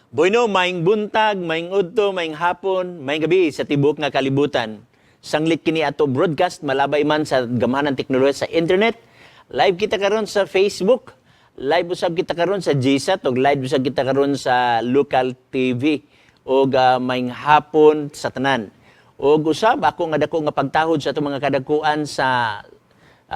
Bueno, maayong buntag, maayong udto, maayong hapon, maayong gabi sa tibuok nga kalibutan. Sanglit kini ato broadcast malabay man sa gamhanan teknolohiya sa internet. Live kita karon sa Facebook. Live usab kita karon sa GSAT ug live usab kita karon sa local TV. Ug maayong hapon sa tanan. Ug usab ako nga dako nga pagtahod sa atong mga kadakuan sa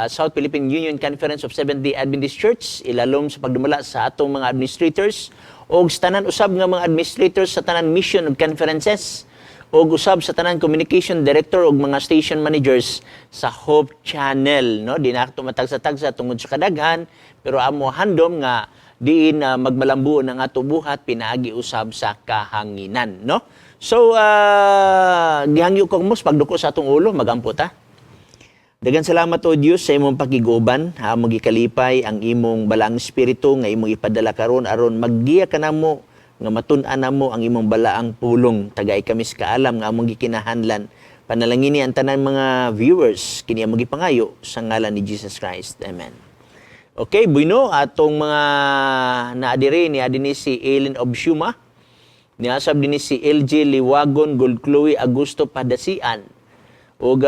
South Philippine Union Conference of Seventh-day Adventist Church, ilalom sa pagdumala sa atong mga administrators ug sa tanan usab nga mga administrators sa tanan mission ug conferences ug usab sa tanan communication director ug mga station managers sa Hope Channel, no? Di na ato matagsa-tagsa tungod sa kadaghan, pero amo handom nga diin magmalambuon ang ato buhat pinaagi usab sa kahanginan, no? So gihangyo ko mos pagduko sa atong ulo, magampo ta. Daghang salamat, O Dios, sa imong pakiguban, ha, gikalipay ang imong balaang espiritu nga imong ipadala karon aron maggiya kanamo nga matun-an namo ang imong balaang pulong. Tagay kami sa kaalam nga among gikinahanglan. Panalangini ang tanan mga viewers, kini among gipangayo sa ngalan ni Jesus Christ. Amen. Okay, bueno, atong mga naadiri ni adini si Ellen Obshuma, niasab dinhi si LG Liwagon Gold Chloe Augusto Padasian. Ug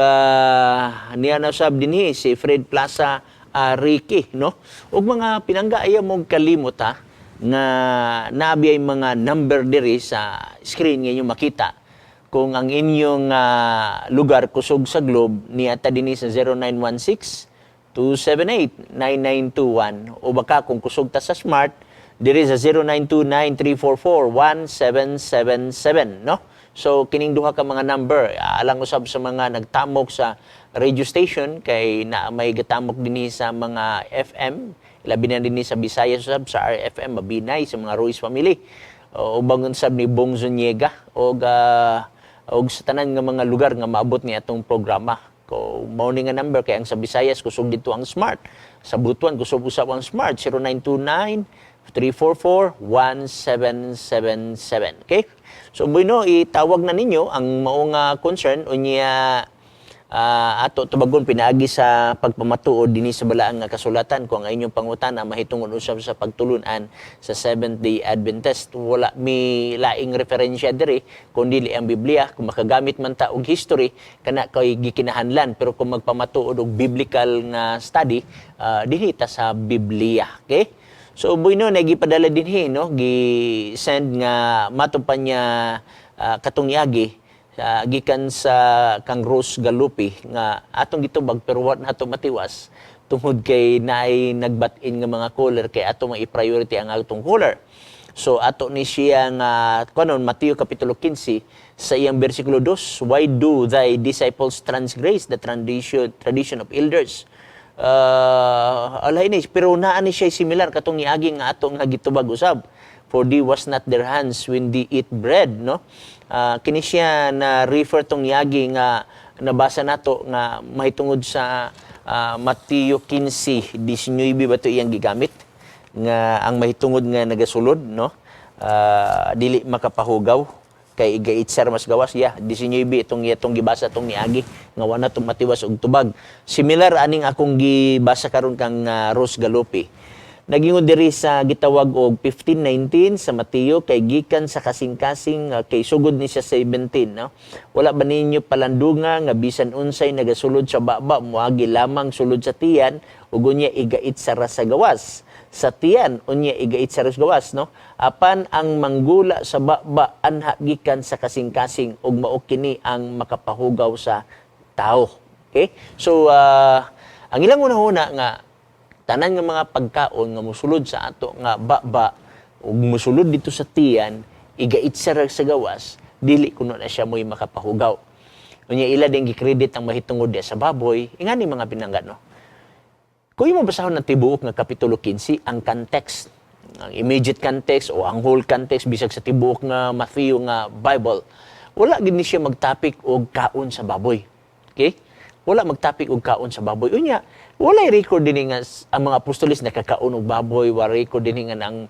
niya na usab dinhi si Fred Plaza Ricky, no? Ug mga pinangga, ayaw mong kalimot ha, nga nabi ay mga number diri sa screen nga inyong makita. Kung ang inyong lugar kusog sa Globe, niya ta dinhi sa 0916 278 9921, o baka kung kusog ta sa Smart diri sa 0929-344-1777, no? So kining duha ka mga number alang usab sa mga nagtamok sa radio station, kay na may gatamok dinhi sa mga FM, labi na dinhi sa Visayas usab sa RFM Mabinay, sa mga Ruiz family o bangon sab ni Bong Zuniega og sa tanan nga mga lugar nga maabot ni atong programa. Ko mao ni nga number, kay ang sa Visayas kusog dito ang Smart. Sa Butuan kusog usab ang Smart, 0929 344 1777. Okay? So bueno, itawag na ninyo ang mao nga concern, unya ato tubagon pinaagi sa pagpamatuod dinhi sa balaan nga kasulatan kung ang inyong pangutana mahitungod usab sa pagtulunan sa Seventh Day Adventist. Wala mi laing referensya diri kun dili ang Biblia. Kung makagamit man ta og history, kana kay gikinahanglan, pero kung magpamatuod og biblical nga study, dinhi ta sa Biblia. Okay? So bueno, nagipadala dinhi, no, gi-send nga matong pa niya katong yagi gikan sa kang Rose Galupi nga atong gitubag, pero wa nato matiwas tungod kay naay nagbat-in nga mga caller, kay ato mai-priority ang atong caller. So ato ni siya nga kanon Mateo kapitulo 15 sa iyang bersikulo 2, "Why do thy disciples transgress the tradition of elders?" Alay ni, pero naa ni siya similar katong niagi nga ato nga gitubag usab, "For they wash not their hands when they eat bread," no? Kini siya na refer tong niagi nga nabasa nato nga mahitungod sa Mateo 15:19 ba to iyang gigamit nga ang mahitungod nga nagasulod, no, dili makapahugaw kay igaitsar mas gawas. Ya, 19 itong itong gibasa tong niagi nga wa na tong matiwas og tubag. Similar aning akong gibasa karon kang Rose Galope. Nagingon diri sa gitawag og 15:19 sa Mateo, kay gikan sa kasing-kasing, kay sugod ni siya 17, no? "Wala ba ninyo palandunga nga bisan unsay nagasulod sa baba moagi lamang sulod sa tiyan ug unya igait sa sa gawas sa tiyan, unya igait sa gawas," no? "Apan ang manggula sa baba anha gikan sa kasing-kasing, ug mao kini ang makapahugaw sa tao." Okay? So ang ilang una-una nga tanan nga mga pagkaon nga musulod sa ato nga baba ug musulod dito sa tiyan, igait sa gawas, dili kuno na siya mo'y makapahugaw. Unya ila din gikredit ang mahitungod diya sa baboy, ingani mga pinangga, no? Kung imo basahon ng tibuok nga kapitulo 15, ang context, ang immediate context o ang whole context bisag sa tibuok nga Matthew nga Bible, wala gid ni siya magtapik og kaon sa baboy. Okay? Wala magtapik og kaon sa baboy. Unya, walay record din nga ang mga apostoles nakakaon og baboy, wa record din nga ang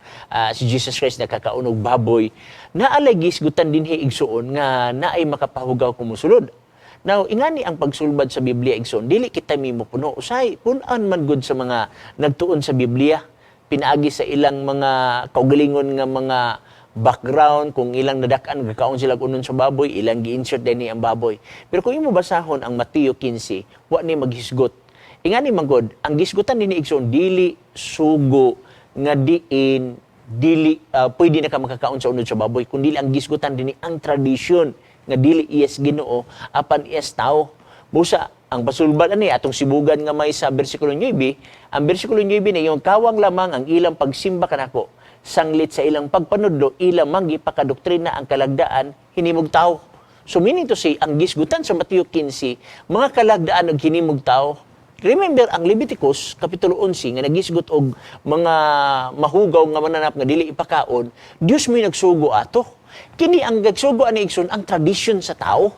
si Jesus Christ nakakaon og baboy. Naalay gisgutan dinhi, igsuon, nga naay makapahugaw kung musulod. Now, ingani ang pagsulbad sa Biblia, igsoon, dili kita mimo puno. Usay, punan man gud sa mga nagtuon sa Biblia, pinaagi sa ilang mga kaugalingon nga mga background kung ilang nadak-an gakaon sila og unod sa baboy, ilang gi-insert dinhi ang baboy. Pero kung imo basahon ang Mateo 15, wa ni maghisgot. Ingani man gud, ang gisgutan dinhi, igsoon, dili sugo nga diin dili pwede na ka makakaon sa unod sa baboy, kundi ang gisgutan dinhi ang tradisyon nga dili iyas Ginoo apan iyas tao. Busa ang pasulbad ani atong sibugan nga may sa bersikulo 9, ang bersikulo 9 na yung kawang lamang ang ilang pagsimba kanako, sanglit sa ilang pagpanudlo ilang mang gipakadoktrina ang kalagdaan hinimog tao. So meaning to say, ang gisgutan sa Mateo 15, mga kalagdaan og hinimog tao. Remember ang Leviticus kapitulo 11 nga nagisgot og mga mahugaw nga mananap nga dili ipakaon, Dios mo'y nagsugo ato. Kini ang nagsugo ani, igsoon, ang tradisyon sa tao.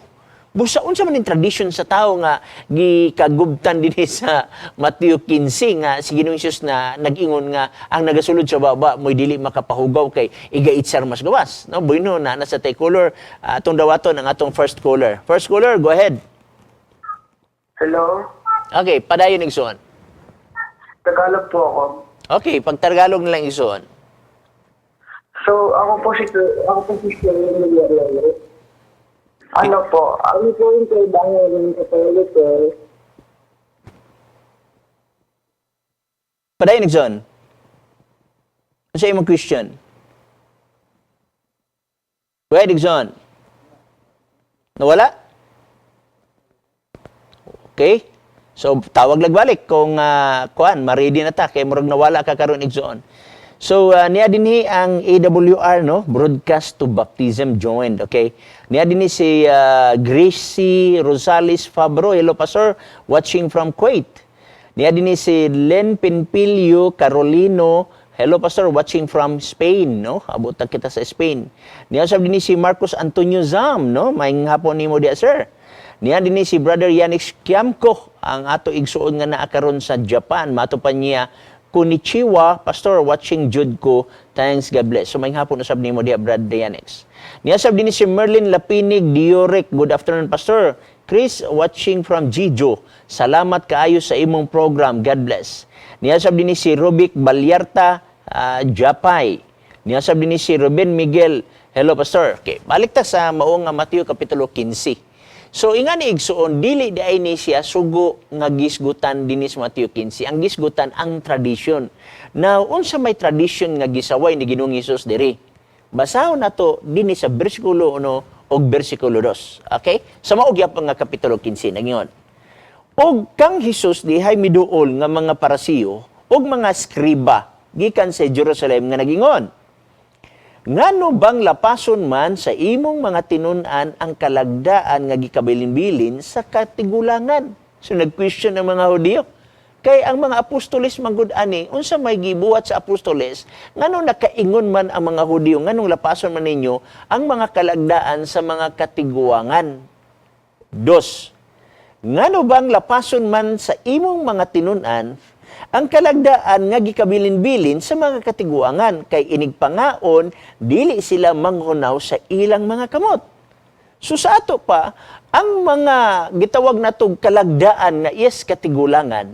Busa unsa man ning tradisyon sa tao nga gikagubtan dinhi sa Mateo 15 nga si Ginoong Hesus na nag-ingon nga ang nagasulod sa baba mo'y dili makapahugaw kay igaitsar mas gawas, no? Bueno, na nasa tay caller, atong dawaton ang atong first caller. First caller, go ahead. Hello? Okay, padayon, igsoon. Tagalog po ako. Okay, pag Tagalog na lang, igsoon. So, ako po si Sherwin Villarreal. Ano po yung kaibahan ng Katoliko? Padayon, igsoon. Ano sa imong question? Go ahead, igsoon. Nawala? Okay? So, tawag lagbalik kung kuan, ma-ready na ta kay murag nawala ka karon, igsoon. So, niya dinhi ang AWR, no, broadcast to baptism joined, okay? Niya dinhi si Gracie Rosales Fabro, hello, pastor, watching from Kuwait. Niya dinhi si Len Pinpilio Carolino, hello, pastor, watching from Spain, no? Abot kita sa Spain. Niya sab dinhi si Marcos Antonio Zam, no? Maayong hapon nimo diya, sir. Niya dinhi si Brother Yannick Kiamko, ang ato igsuon nga naa karon sa Japan. Mato pa niya, "Konnichiwa, Pastor, watching jud ko. Thanks, God bless." So, maayong hapon usab nimo diha, Brad Yannick. Niya sab dinhi si Merlin Lapinig Diorek. "Good afternoon, Pastor Chris, watching from Jijo. Salamat kaayo sa imong program. God bless." Niya sab dinhi si Rubik Balyarta Japay. Niya sab dinhi si Ruben Miguel. "Hello, Pastor." Okay, balik ta sa mao nga Mateo kapitulo 15. So ingani, igsuon, dili di ay ni siya sugo nga gisgutan dinhi sa Mateo 15. Ang gisgutan ang tradisyon. Now, unsa may tradisyon nga gisaway ni Ginoong Hesus diri? Basahon nato dinhi sa bersikulo 1 ug bersikulo 2. Okay? Sa mao gyapon nga kapitulo 15 nangiyon. Og kang Hesus dihay miduol nga mga Parasiyo ug mga skriba gikan sa Jerusalem nga nagingon, "Ngano bang lapason man sa imong mga tinun-an ang kalagdaan nga gikabilin-bilin sa katigulangan?" So nag-question ang mga Hudiyo. Kay ang mga apostoles manggod ani, unsa may gibuhat sa apostoles, ngano nakaingon man ang mga Hudiyo, nganong lapason man ninyo ang mga kalagdaan sa mga katiguangan? Dos, ngano bang lapason man sa imong mga tinun-an ang kalagdaan nga gikabilin-bilin sa mga katiguangan, kay inigpangaon dili sila manghunaw sa ilang mga kamot? So sa ato pa, ang mga gitawag natog kalagdaan nga is katigulangan,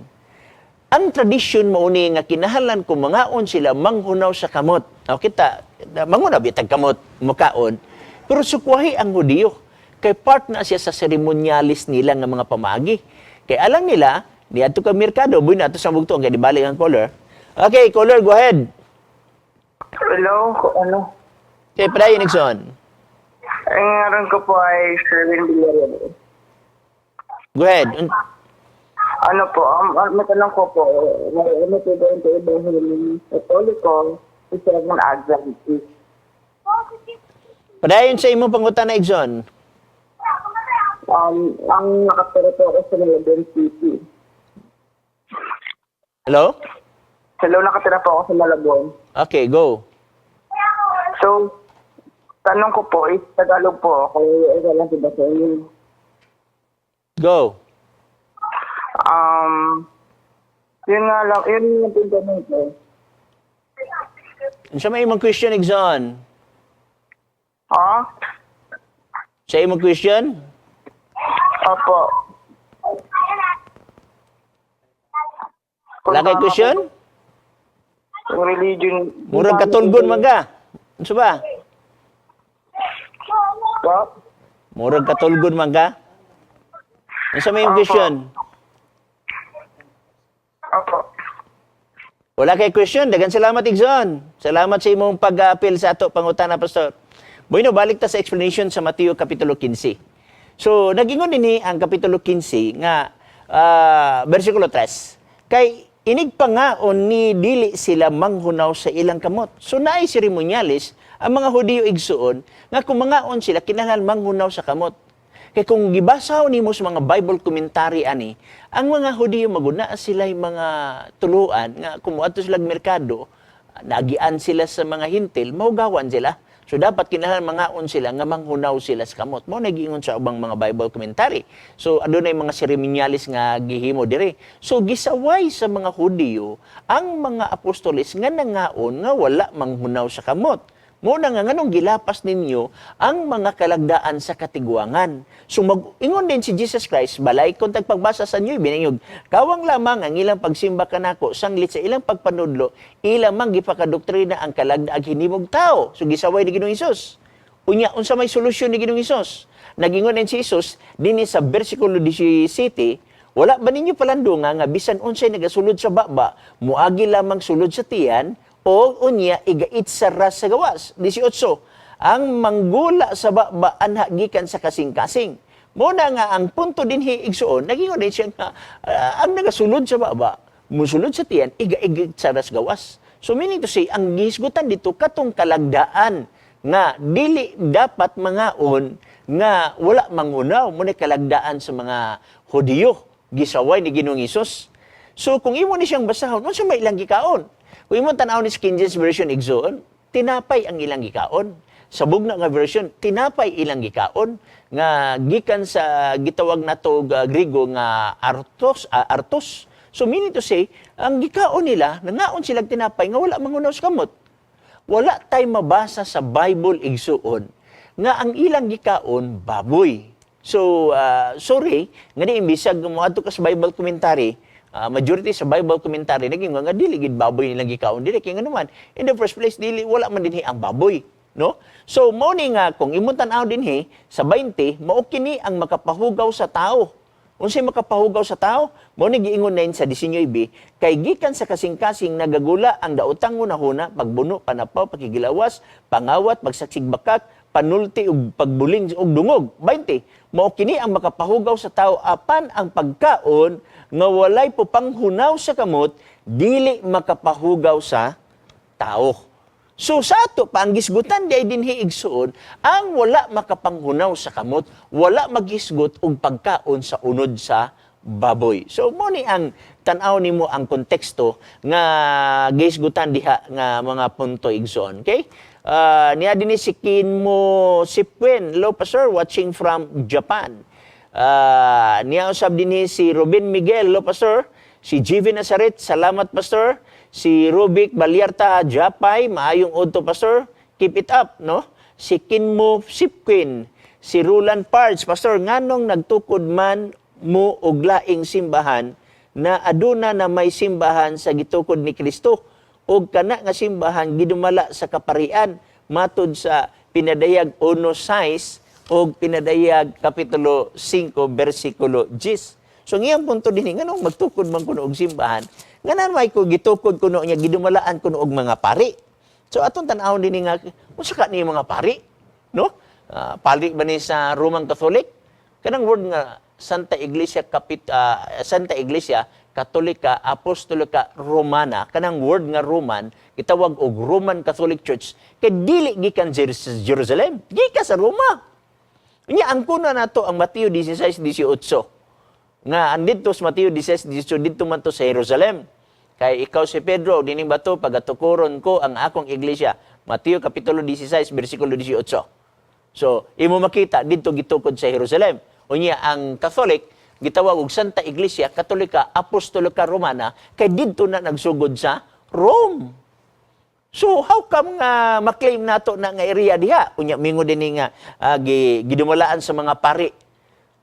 ang tradisyon mao ni nga kinahanglan kung mangaon sila manghunaw sa kamot. O kita, manghunaw bitag kamot mukaon. Pero sukwahi ang Hudiyo. Kay part na siya sa seremonyalis nila nga mga pamagi. Kay alam nila, niadto ka merkado, buy na ato sa bugtong, kay di balik ang caller. Okay, caller, go ahead. Hello, ano? Okay, padayon, igsoon. Ang ngaran ko po ay Sherwin Villarreal. Go ahead. Ano po, may tanong ko po, may ano po ba yung kaibahan ng Katoliko sa Seven Adventist? Padayon sa imong pangutana, igsoon. Ang nakatira po ako sa Malabon City. Hello? Hello, nakatira po ako sa Malabon. Okay, go. So, tanong ko po is Tagalog po ako. Okay lang po ba sa inyo? Go. Yun nga lang, yun yung po yung tanong ko. Unsa may imong question, igsoon? Ha? Sa imong question? Opo. Wala kay question? Yung religion. Murag katulgon man ka. Unsa ba? Po? Murag katulgon man ka? Unsa may imong Opo. question? Opo. Wala kay question. Dagan salamat, Igsoon. Salamat sa imong pag-apil sa ato pangutana, Pastor. Bueno, balik ta sa explanation sa Mateo Kapitulo 15. So, nagingon dinhi ang Kapitulo 15 nga versikulo 3. Kay inig pangaon ni dili sila manghunaw sa ilang kamot. So, naay seremonialis ang mga Hudiyo, igsuon, nga kung mangaon sila, kinahanglan manghunaw sa kamot. Kay kung gibasaw nimo sa mga Bible commentary ani, ang mga Hudiyo maguna sila mga tuluan nga kung moadto sila merkado, nagian sila sa mga hintil, maugawan sila. So dapat kinahanglan mangaon sila nga manghunaw sila sa kamot. Mao nagiingon sa ubang mga Bible commentary. So adunay mga seremonialis nga gihimo dire. So gisaway sa mga Hudiyo ang mga apostoles nga nangaon nga wala manghunaw sa kamot. Mao na nga nganong gilapas ninyo ang mga kalagdaan sa katigwangan. So mag-ingon din si Jesus Christ, balay kung tagpagbasa sa inyo, binayog, kawang lamang ang ilang pagsimba kanako, sanglit sa ilang pagpanudlo, ilang mang gipakadoktrina ang kalagdaag hinimog tao. So gisaway ni Ginoong Hesus. Unya, unsa may solusyon ni Ginoong Hesus? Nagingon din si Hesus dinhi sa versikulo 17, "Wala ba ninyo palandunga nga bisan unsay nagasulod sa baba, muagi lamang sulod sa tiyan, o unya igait sa ras sa gawas?" 18, ang manggula sa baba anha gikan sa kasing-kasing. Muna nga ang punto dinhi, igsuon, nagingon din siya nga ang nagasulod sa baba, musulod sa tiyan, igaigit sa ras gawas. So meaning to say, ang gihisgutan dito katong kalagdaan nga dili dapat mangaon nga wala manghunaw mo, ni kalagdaan sa mga Hudiyo gisaway ni Ginoong Hesus. So kung imo ni siyang basahon, unsa may ilang gikaon? Kung imo tan-awon ni King James Version, igsoon, tinapay ang ilang gikaon. Sa bugna nga version, tinapay ilang gikaon nga gikan sa gitawag nato Griego nga artos, artos. So meaning to say, ang gikaon nila, nangaon silang tinapay nga wala manghunaw sa kamot. Wala tay mabasa sa Bible, igsuon, nga ang ilang gikaon baboy. So, sorry, nga di imbisag moadto ka sa Bible commentary, majority sa Bible commentary naging nga dili gid baboy nilang gikaon dili kay naman in the first place dili wala man dinhi ang baboy, no? So mao ni nga kung imong tan-aw dinhi sa 20, mao kini ang makapahugaw sa tao. Unsay makapahugaw sa tao? Mao ni giingon na sa 19, kay gikan sa kasing-kasing nagagula ang daotang hunahuna, pagbuno, panapaw, pakigilawas, pangawat, pagsaksig bakak, panulti ug pagbuling ug dungog. 20, mao kini ang makapahugaw sa tao, apan ang pagkaon nga walay pupanghunaw sa kamot dili makapahugaw sa tao. So sa ato pa ang gisgutan di ay dinhi, igsuon, ang wala makapanghunaw sa kamot, wala maghisgot og pagkaon sa unod sa baboy. So mo ni ang tan-aw nimo ang konteksto nga gisgutan diha nga mga punto, igsoon. Okay? Niya dinhi si Kinmo Sipwen, "Hello, Pastor, watching from Japan." Niya usab dinhi si Robin Miguel, "Hello, Pastor." Si GV Nazaret, "Salamat, Pastor." Si Rubik Balyarta Japay, "Maayong udto, Pastor. Keep it up," no? Si Kinmo Sipquin, si Roland Pards, "Pastor, nganong nagtukod man mo og laing simbahan na aduna na may simbahan sa gitukod ni Kristo og kana nga simbahan gidumala sa kaparian matud sa Pinadayag 1.6 og Pinadayag Kapitulo 5 versikulo 10?" So ang iyang punto din, nganong magtukod man kuno og simbahan nga may ko gitukod kuno niya, gidumalaan kuno og mga pari? So atong tan-awon din nga unsa ka ni mga pari, no? Pari ba ni sa Roman Catholic? Kanang word nga Santa Iglesia Katolika Apostolika Romana, kanang word nga Roman, gitawag og Roman Catholic Church kay dili gikan Jerusalem, gikan sa Roma. Unya ang kuna nato ang Mateo 16:18 nga andito sa Mateo 16:18, didto man to sa Jerusalem. Kay ikaw si Pedro, dining bato pagatukuron ko ang akong iglesia. Mateo Kapitulo 16 versikulo 18. So, imo makita didto gitukod sa Jerusalem. Unya ang Catholic gitawag og Santa Iglesia Katolika Apostolika Romana kay didto na nagsugod sa Rome. So how come nga maklaim nato na nga area diha? Unya mingo din nga gidumalaan sa mga pari.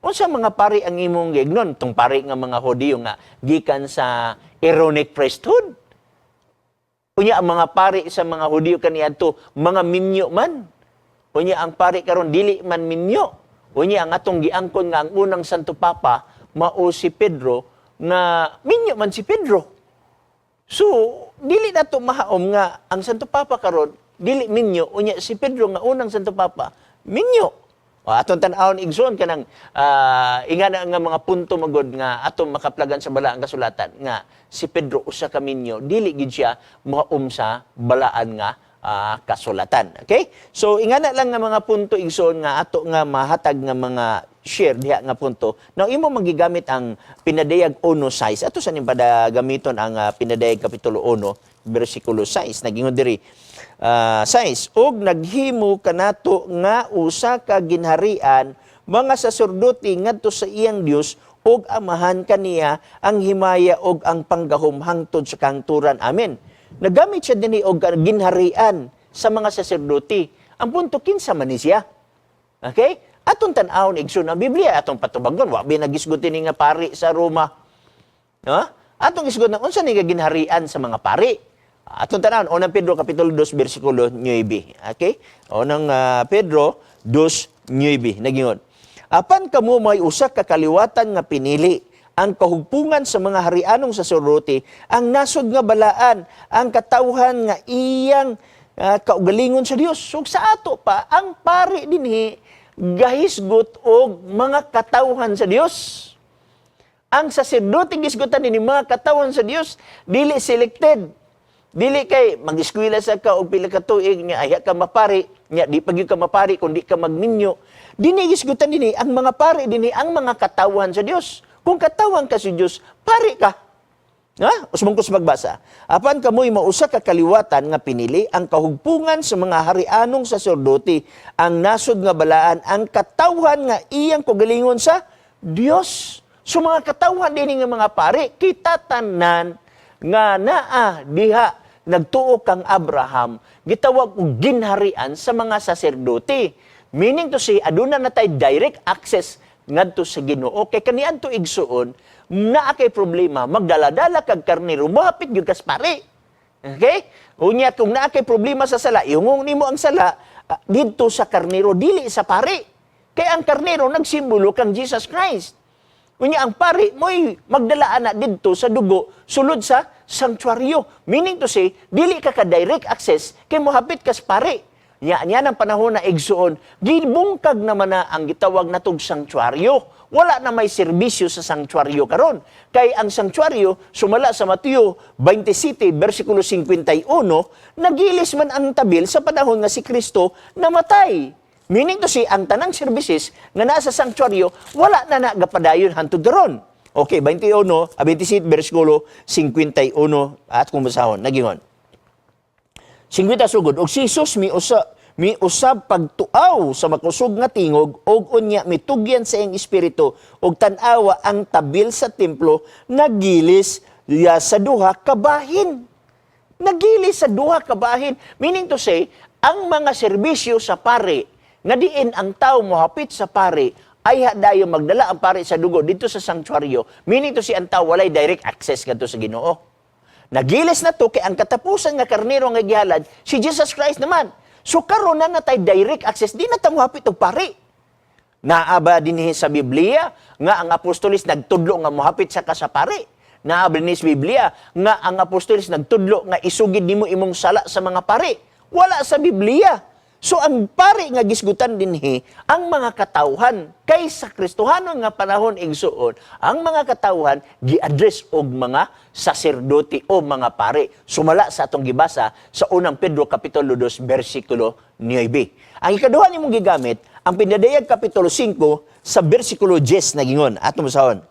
Unsa mga pari ang imong giignon? Tong pari nga mga Hudiyo nga gikan sa Aaronic priesthood? Unya ang mga pari sa mga Hudiyo kaniadto mga minyo man. Unya ang pari karon dili man minyo. Unya ang atong giangkon nga ang unang Santo Papa mao si Pedro, nga minyo man si Pedro. So, dili nato mahaom nga ang Santo Papa karon dili minyo, unya si Pedro nga unang Santo Papa minyo. O, atong tan-awon, igsoon, kanang ingana nga mga punto magod nga atong makaplagan sa balaang kasulatan nga si Pedro usa ka minyo, dili gid siya mahaom sa balaan nga kasulatan. Okay? So ingana lang nga mga punto, igsoon, nga ato nga mahatag nga mga share diha nga punto. Now imo magigamit ang Pinadayag 1:6. Ato sa ning pada gamiton ang Pinadayag kapitulo 1 bersikulo 6. Nagingon diri 6, "Og naghimo kanato nga usa ka ginharian, mga saserdote ngadto sa iyang Dios ug Amahan, kaniya ang himaya ug ang panggahom hangtod sa kahangturan. Amen." Nagamit siya dinhi og ginharian sa mga saserdote. Ang punto, kinsa man ni siya? Okay? Atong tan-awon, igsoon, ang Biblia, atong patubagon, wa bi nagisgot ni nga pari sa Roma. No? Atong isgot na unsa ni nga ginharian sa mga pari. Atong tan-awon Unang Pedro kapitulo 2 bersikulo 9. Okay? Unang Pedro 2:9 nagingon, "Apan kamo may usa ka kaliwatan nga pinili, ang kahugpungan sa mga harianong saserdote, ang nasod nga balaan, ang katawhan nga iyang kaugalingon sa Dios." So sa ato pa, ang pari dinhi gahisgot og mga katawhan sa Dios. Ang saserdote gisgutan ni mga katawhan sa Dios, dili selected. Dili kay mag-eskwela sa ka og pila ka tuig nya ayha ka mapari, nya di pa gyud ka mapari kung di ka magminyo. Dinhi gisgutan dinhi ang mga pari dinhi ang mga katawhan sa Dios. Kung katawhan ka sa Dios, pari ka. Ha? Usbong ko sa pagbasa. "Apan kamoy mausa ka kaliwatan nga pinili, ang kahugpungan sa mga harianong saserdote, ang nasod nga balaan, ang katawhan nga iyang kaugalingon sa Dios." So mga katawhan din nga mga pare, kita tanan nga naa diha nagtuo kang Abraham, gitawag og ginharian sa mga saserdote. Meaning to say, aduna na tay direct access ngadto sa Ginoo. Kay kaniadto, igsuon, naa kay problema, magdala-dala kag karnero, mohapit gyud kas pare. Okay? Unya kung naa kay problema sa sala, ihungong nimo ang sala didto sa karnero, dili sa pare. Kay ang karnero nagsimbolo kang Jesus Christ. Unya ang pari mo'y magdala ana didto sa dugo sulod sa sanctuaryo. Meaning to say, dili ka ka direct access kay mohapit kas pare. Nya niya ng panahon na, igsuon, gibungkag naman na ang gitawag natog sanctuaryo. Wala na may serbisyo sa sanctuaryo karon. Kay ang sanctuaryo, sumala sa Mateo 27 versikulo 51, nagilis man ang tabil sa panahon nga si Kristo namatay. Meaning to say, ang tanang services nga nasa sanctuaryo, wala na nagapadayon hantod karon. Okay, 21, 27 versikulo 51 at kung basahon, nagingon. 50 sugod, "Og si Jesus mi usab pagtuaw sa makusog nga tingog og unya mitugyan sa iyang espiritu, og tan-awa, ang tabil sa templo nagilis ya sa duha ka bahin." Nagilis sa duha ka bahin. Meaning to say, ang mga serbisyo sa pare, nga diin ang tao mohapit sa pare, ay dayo magdala ang pare sa dugo dito sa sanctuaryo. Meaning to say, ang tao walay direct access kadto sa Ginoo. Nagilis na to kay ang katapusan nga karnero nga gihalad si Jesus Christ naman. So karon na natay direct access, di na ta mohapit og pare. Naa ba dinhi sa Biblia nga ang apostolis nagtudlo nga mohapit sa ka sa pare? Naa ba dinhi sa Biblia nga ang apostolis nagtudlo nga isugid nimo imong sala sa mga pare? Wala sa Biblia. So ang pare nga gisgutan dinhi ang mga katawhan, kay sa Kristohanon nga panahon, igsuon, ang mga katawhan gi-address og mga saserdote o mga pare. Sumala sa atong gibasa sa Unang Pedro kapitulo 2 bersikulo 9. Ang ikaduha nimong gigamit ang Pinadayag kapitulo 5 sa bersikulo 10, nagingon, atong basahon.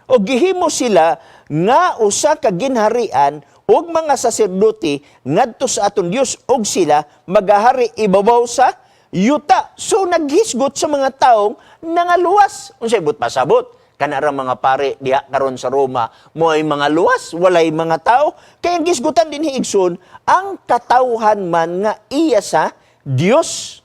"O gihimo sila nga usa ka ginharian ug mga saserdote ngadto sa aton Dios, ug sila magahari ibabaw sa yuta." So naghisgot sa mga taong nangaluwas. Unsay but pasabot? Kanarang mga pare diha karon sa Roma mo ay mga luwas, walay mga tao. Kay ang gisgutan dinhi, igsoon, ang katawhan man nga iya sa Dios.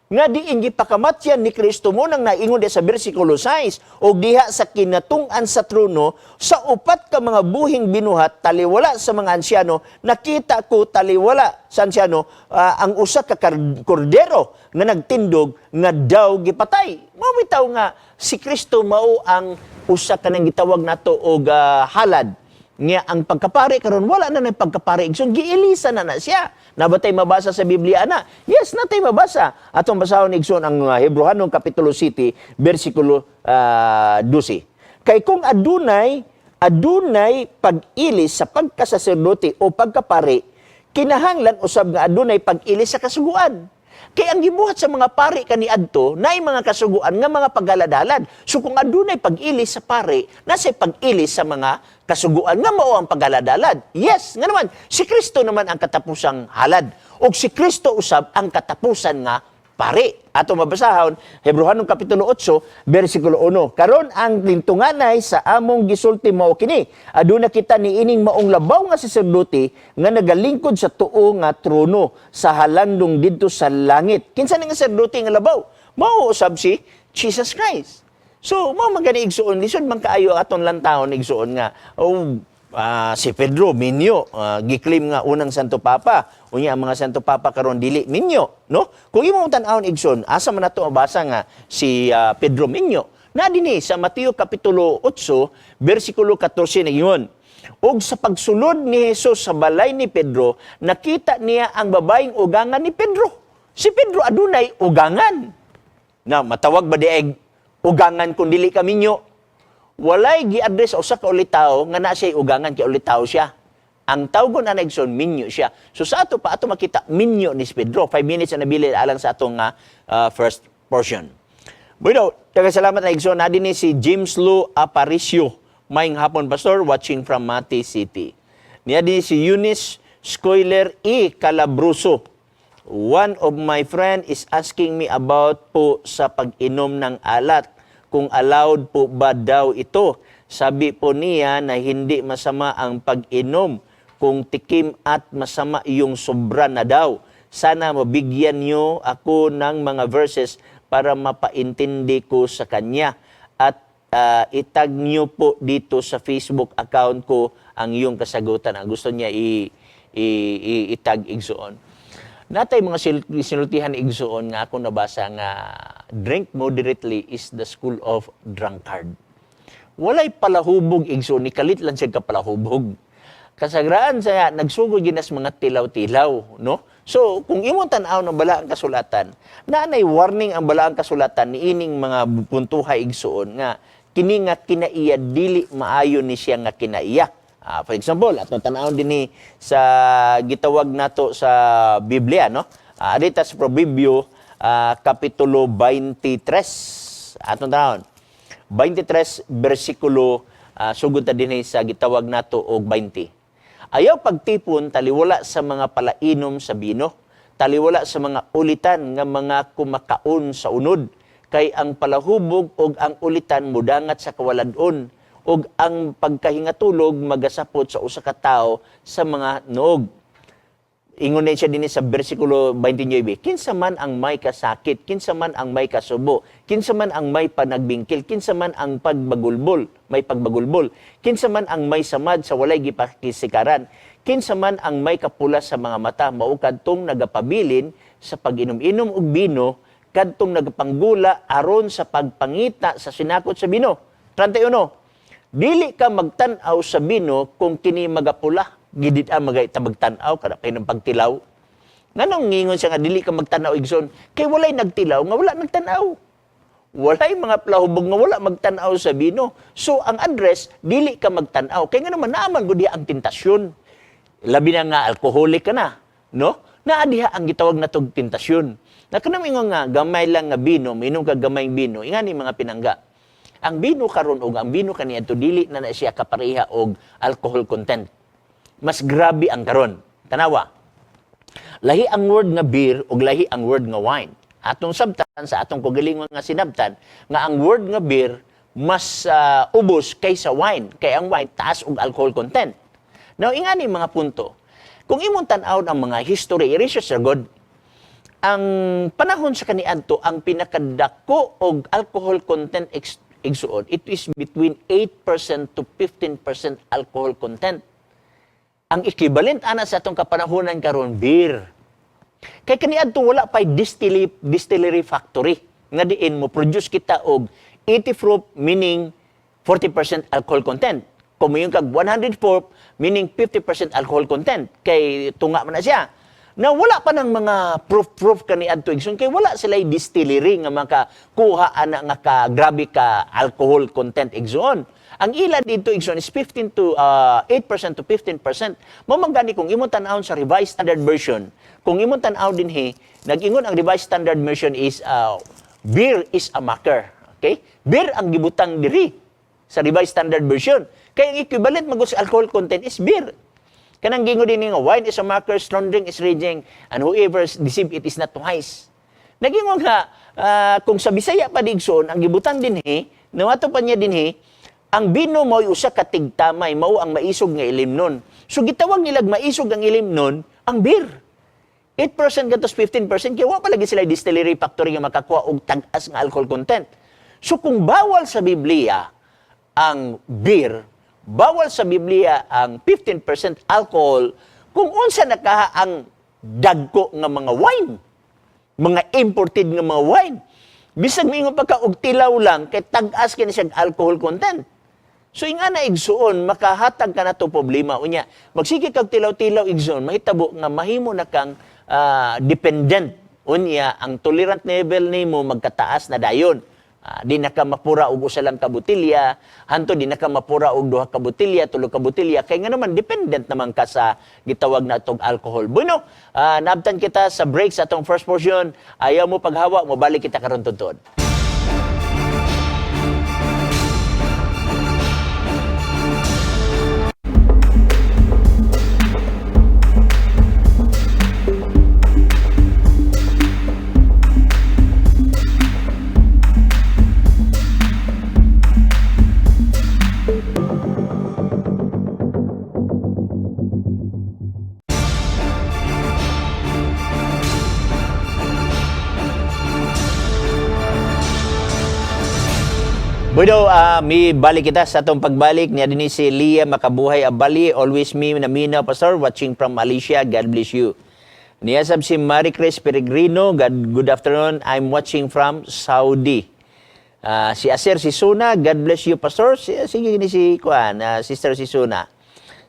Nga diin gipakamatyan ni Kristo mo nang naingon diha sa bersikulo 6, og diha sa kinatung-an sa trono sa upat ka mga buhing binuhat taliwala sa mga ansyano, nakita ko taliwala sa ansyano ang usa ka kordero nga nagtindog nga daw gipatay. Mao bitaw nga si Kristo mao ang usa ka nang gitawag nato og halad nga ang pagkapari karon wala na nang pagkapari, igsoon, giilisa na na siya. Nabatay mabasa sa Biblia na? Yes, natay mabasa. Atong basahon, igsoon, ang Hebrohanong kapitulo 7 bersikulo 12. Kay kung adunay adunay pag-ilis sa pagkasaserdote o pagkapari, kinahanglan usab nga adunay pag-ilis sa kasuguan. Kay ang gibuhat sa mga pari kaniadto, naay mga kasuguan nga mga paghalad-halad. So kung adunay pag-ilis sa pari, nasay pag-ilis sa mga kasuguan nga mao ang paghalad-halad. Yes, nga naman, si Kristo naman ang katapusang halad. Ug si Kristo usab ang katapusan nga pari. Ato mabasahon, Hebrohanong kapitulo 8, versikulo 1. Karon ang lintunganay sa among gisulti mao kini. Aduna kita niining maong labaw nga saserdote nga nagalingkod sa tuo nga trono sa halandong didto sa langit. Kinsa ni nga saserdote nga labaw? Mao usab si Jesus Christ. So, mao man gani, igsuon, lisod man kaayo aton lantawon, igsuon, nga oh, si Pedro minyo, giklaim nga unang Santo Papa. Unya ang mga Santo Papa karon dili minyo, no? Kung imong tan-awon, igsoon, asa man nato mabasa nga si Pedro minyo? Na dinhi sa Mateo kapitulo 8 bersikulo 14 nagingon, "Og sa pagsulod ni Jesus sa balay ni Pedro, nakita niya ang babaeng ugangan ni Pedro." Si Pedro adunay ugangan. Na matawag ba diay ugangan kung dili ka minyo? Walay gi-address sa usa ka ulitawo nga naa siya ugangan kay ulitawo siya. Ang tawgon ana, igsoon, minyo siya. So sa ato pa ato makita minyo ni si Pedro. 5 minutes na nabili alang sa atong first portion. Bueno, daghang salamat na, igsoon. Na ni si James Lu Aparicio. "Maayong hapon, Pastor, watching from Mati City." Niya din si Eunice Scoiler E. Calabruso. "One of my friend is asking me about po sa pag-inom ng alat. Kung allowed po ba daw ito. Sabi po niya na hindi masama ang pag-inom kung tikim at masama yung sobra na daw. Sana mabigyan niyo ako ng mga verses para mapaintindi ko sa kanya. At itag niyo po dito sa Facebook account ko ang iyong kasagutan." Ang gusto niya i itag, igsuon. Natay mga sinultihan, igsuon, nga ako nabasa nga "Drink moderately is the school of drunkard." Walay palahubog, igsuon, ni kalit lang siya kapalahubog. Kasagraan sa nagsugod ginas mga tilaw-tilaw, no? So, kung imong tan-aw ng balaang kasulatan, naanay warning ang balaang kasulatan ni ining mga puntuhay, igsuon, nga kini nga kinaiya dili maayo ni siya nga kinaiya. For example, atong tan-awon dinhi sa gitawag nato sa Biblia, no? Dito sa Proverbio kapitulo 23. Atong tan-awon. 23 bersikulo sugod ta dinhi sa gitawag nato og 20. "Ayaw pagtipon taliwala sa mga palainom sa bino, taliwala sa mga ulitan nga mga kumakaon sa unod, kay ang palahubog og ang ulitan mudangat sa kawalad-on, ug ang pagkahingatulog magasapot sa usa ka tawo sa mga noog." Ingon din siya dinhi sa bersikulo 29, "Kinsa man ang may kasakit, kinsa man ang may kasubo, kinsa man ang may panagbingkil, kinsa man ang pagbagulbol, may pagbagulbol, kinsa man ang may samad sa walay gipakisikaran, kinsa man ang may kapula sa mga mata, mao kadtong nagapabilin sa pag-inom-inom og bino, kadtong nagapanggula aron sa pagpangita sa sinakot sa bino." 31. "Dili ka magtan-aw sa bino kung kini magapula." Gidid ang magay ta magtan-aw kada kay ng pagtilaw. Nganong ngingon siya nga dili ka magtan-aw, igsoon? Kay walay nagtilaw nga wala nagtan-aw. Walay mga palahubog nga wala magtan-aw sa bino. So ang address, dili ka magtan-aw. Kay nga naman naaman gud diha ang tentasyon. Labi na nga alcoholic ka na, no? Naa diha ang gitawag na tog tentasyon. Na kanang ingon nga gamay lang nga bino, minom ka gamay bino, ingani mga pinangga. Ang bino karon og ang bino kaniadto dili na na siya kapareha og alcohol content. Mas grabe ang karon. Tanawa. Lahi ang word nga beer ug lahi ang word nga wine. Atong sabtan sa atong kagalingon nga sinabtan nga ang word nga beer mas ubos kaysa wine, kay ang wine taas og alcohol content. Now ingani mga punto. Kung imong tan-awon ang mga history, i-research sa God, Ang panahon sa kaniadto, ang pinakadako og alcohol content, igsuon, it is between 8% to 15% alcohol content. Ang equivalent ana sa atong kapanahonan karon, beer. Kay kaniadto wala pay distillery factory nga diin mo produce kita og 80 proof, meaning 40% alcohol content. Kung moingon kag 100 proof, meaning 50% alcohol content, kay tunga man na siya. Na wala pa ng mga proof-proof kaniadto, igsoon, kay wala sila distillery nga makakuha ana nga ka grabe ka alcohol content, igsoon. Ang ila dito, igsoon, is 15 to 8% to 15%. Mao man gani kung imong tan-awon sa Revised Standard Version, kung imong tan-aw dinhi, nag-ingon ang Revised Standard Version is beer is a mocker. Okay? Beer ang gibutang diri sa Revised Standard Version. Kay ang equivalent magud sa alcohol content is beer. Kanang gingon din nga wine is a mocker, strong drink is raging, and whoever deceive it is not wise. Nagingon nga, kung sa Bisaya pa, igsoon, ang gibutang dinhi, nawato pa niya dinhi, ang bino mo'y usa ka tigtamay, mao ang maisog nga ilimnon. So gitawag nilag maisog ang ilimnon, ang beer. 8% gatos 15% kaya wa pa lagi sila distillery factory nga makakuha og tag-as nga alcohol content. So kung bawal sa Biblia ang beer, bawal sa Biblia ang 15% alcohol, kung unsa na kaha ang dagko nga mga wine, mga imported nga mga wine. Bisag moingon pa ka og tilaw lang kay tag-as kini siya alcohol content. So ingana, igsuon, makahatag ka na to problema unya. Magsige kag tilaw-tilaw, igsuon, mahitabo nga mahimo na kang dependent. Unya ang tolerant level nimo magkataas na dayon. Di na ka mapura og usa lang ka botelya, hanto di na ka mapura og duha ka botelya, tulo ka botelya, kay nga naman dependent naman ka sa gitawag na tog alcohol. Bueno, naabtan kita sa break sa atong first portion. Ayaw mo paghawa, mobalik kita karon tuntun. Bueno, mi balik kita sa atong pagbalik niya dinhi si Leah Makabuhay Abali, always me naminaw, Pastor, watching from Malaysia. God bless you. Niya sab si Marie Chris Peregrino, God, good afternoon. I'm watching from Saudi. Si Aser Sisuna, God bless you, Pastor. Sige ni si kuan, Sister Sisuna.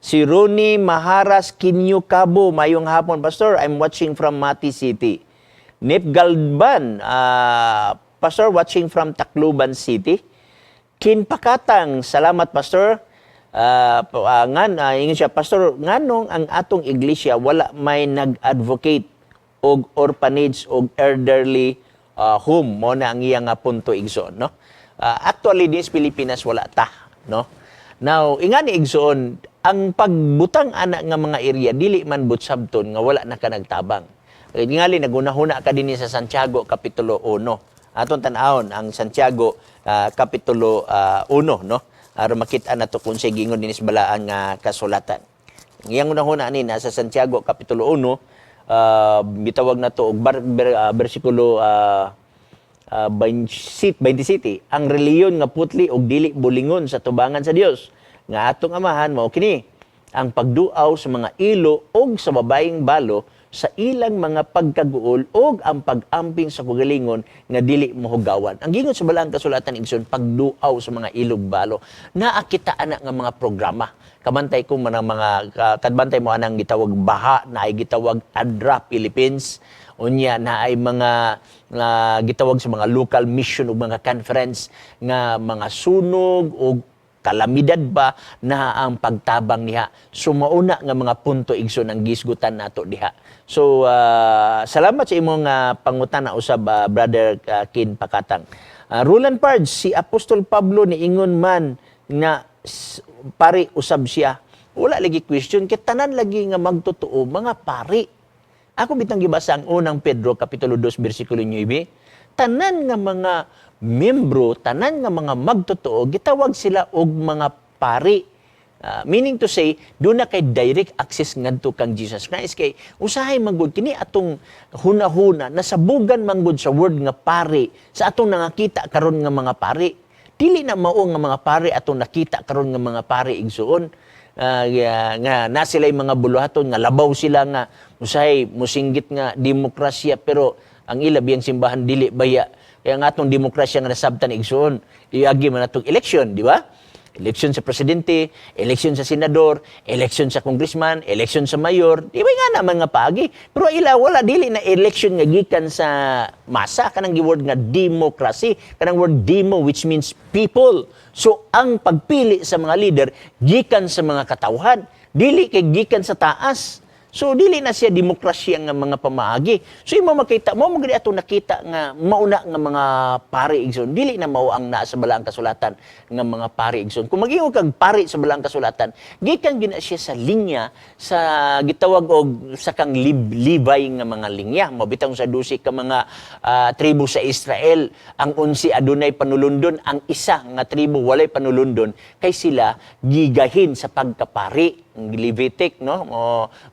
Si Ronnie Maharas Kinyo Cabo, mayong hapon, Pastor. I'm watching from Mati City. Nip Galban, Pastor, watching from Tacloban City. Kin Pakatang, salamat, Pastor. Ngan ingon siya, Pastor, nganong ang atong iglesia wala may nag-advocate og orphanage og elderly home? Mo na ang iya nga punto, igsoon, no? Actually din sa Pilipinas wala ta, no? Now, ingani, igsoon, ang pagbutang ana nga mga area dili man butsabton nga wala na ka nagtabang. Ngali nagunahuna ka dinhi sa Santiago kapitulo 1. Aton tan-awon ang Santiago kapitulo 1, no? Aron makita nato kung unsay giingon dinhi sa balaan nga kasulatan. Ang iyang unahuna ani nasa Santiago kapitulo 1, gitawag nato og bersikulo 27, ang reliyon nga putli og dili bulingon sa tubangan sa Dios nga atong amahan mao kini ang pagduaw sa mga ilo og sa babayeng balo sa ilang mga pagkaguol og ang pag-amping sa kagalingon nga dili mohugawan. Ang gingon sa balaang kasulatan, igsoon, pagduaw sa mga ilog balo. Naa kita ana nga mga programa. Kabantay ko man ang mga kadbantay mo anang gitawag baha na ay gitawag ADRA Philippines. Unya na ay mga gitawag sa mga local mission ug mga conference nga mga sunog og kalamidad ba na ang pagtabang niya. So mauna nga mga punto, igsoon, ang gisgutan nato diha. So salamat sa imong pangutana usab, Brother Kin Pakatang. Roland Pards, si Apostol Pablo niingon man nga pari usab siya. Wala lagi question kay tanan lagi nga magtotoo mga pari. Ako bitang gibasa ang Unang Pedro kapitulo 2 bersikulo 9. Tanan nga mga membro, tanan nga mga magtotoo, gitawag sila og mga pari. Meaning to say, duna kay direct access ngadto kang Jesus Christ, kay usahay manggod kini atong hunahuna, nasabugan manggod sa word nga pari sa atong nangakita karon nga mga pari. Dili na mao nga mga pari atong nakita karon nga mga pari, igsuon. Nga na sila'y mga buluhaton nga labaw sila nga usahay musinggit nga demokrasya, pero ang ila biyang simbahan dili baya. Kaya nga atong demokrasya nga nasabtan, igsuon, iagi man atong election, di ba? Election sa presidente, election sa senador, election sa congressman, election sa mayor, di ba nga naman nga paagi? Pero ila wala, dili na election nga gikan sa masa, kanang word nga democracy, kanang word demo, which means people. So ang pagpili sa mga leader gikan sa mga katawhan, dili kay gikan sa taas. So dili na siya demokrasya nga mga pamaagi. So imo makita mo mo gani atong nakita nga mauna nga mga pari, igsoon. Dili na mao ang naa sa balaang kasulatan nga mga pari, igsoon. Kung mag-ingon kag pari sa balaang kasulatan, gikan gina siya sa linya sa gitawag og sa kang Levi nga mga linya. Mao bitang sa 12 ka mga tribo sa Israel, ang 11 adunay panulundon, ang isa nga tribo walay panulundon, kay sila gigahin sa pagkapari, ang Levitic, no?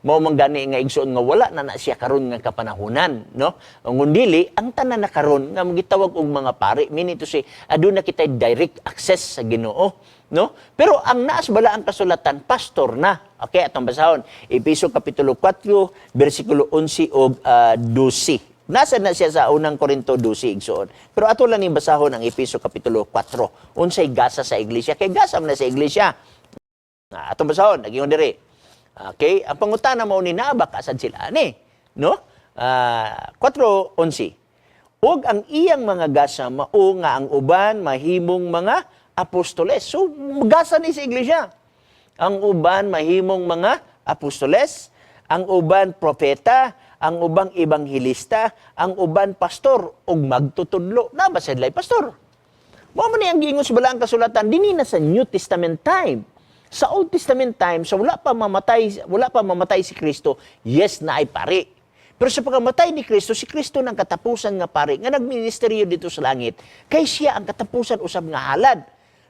Mo man gani nga, igsoon, nga wala na na siya karon nga kapanahunan, no? Ang dili ang tanan na karon nga gitawag og mga pari, meaning to say, aduna kitay direct access sa Ginoo, no? Pero ang naas balaang kasulatan, pastor na. Okay, atong basahon Epeso kapitulo 4 bersikulo 11 ug 12. Nasa na siya sa Unang Korinto 12, igsoon. Pero ato lang ning basahon ang Epeso kapitulo 4. Unsay gasa sa iglesia? Kay gasa man na sa iglesia. Atong basahon, nagingon diri. Okay, ang pangutana mao ni naa ba kasad sila ani, no? 4:11. Ug ang iyang mga gasa mao nga ang uban mahimong mga apostoles. So gasa ni sa iglesia. Ang uban mahimong mga apostoles, ang uban propeta, ang ubang ebanghelista, ang uban pastor ug magtutudlo. Na ba sidlay pastor? Mao man ni ang giingon sa balaang kasulatan dinhi na sa New Testament time. Sa Old Testament time, so wala pa mamatay si Kristo, yes, na ay pari. Pero sa pagkamatay ni Kristo, si Kristo ng katapusan nga pari nga nagministeryo dito sa langit, kay siya ang katapusan usab nga halad.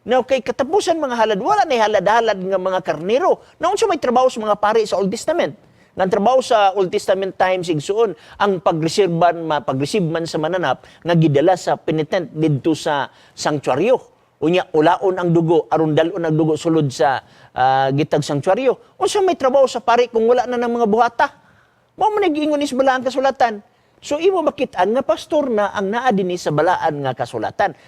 Now, kay katapusan mga halad, wala na halad-halad nga mga karnero. Now, unsa may trabaho sa mga pari sa Old Testament? Nga ang trabaho sa Old Testament times, igsuon, ang pagreserban, pag-receive man sa mananap nga gidala sa penitent didto sa sanctuaryo. Unya ulaon ang dugo aron dal-on ang dugo sulod sa gitag sanctuaryo. Unsa may trabaho sa pari kung wala na ng mga buhata? Mao man giingon ni sa balaan kasulatan. So imo makit-an nga pastor na ang naa dinhi sa balaan nga kasulatan.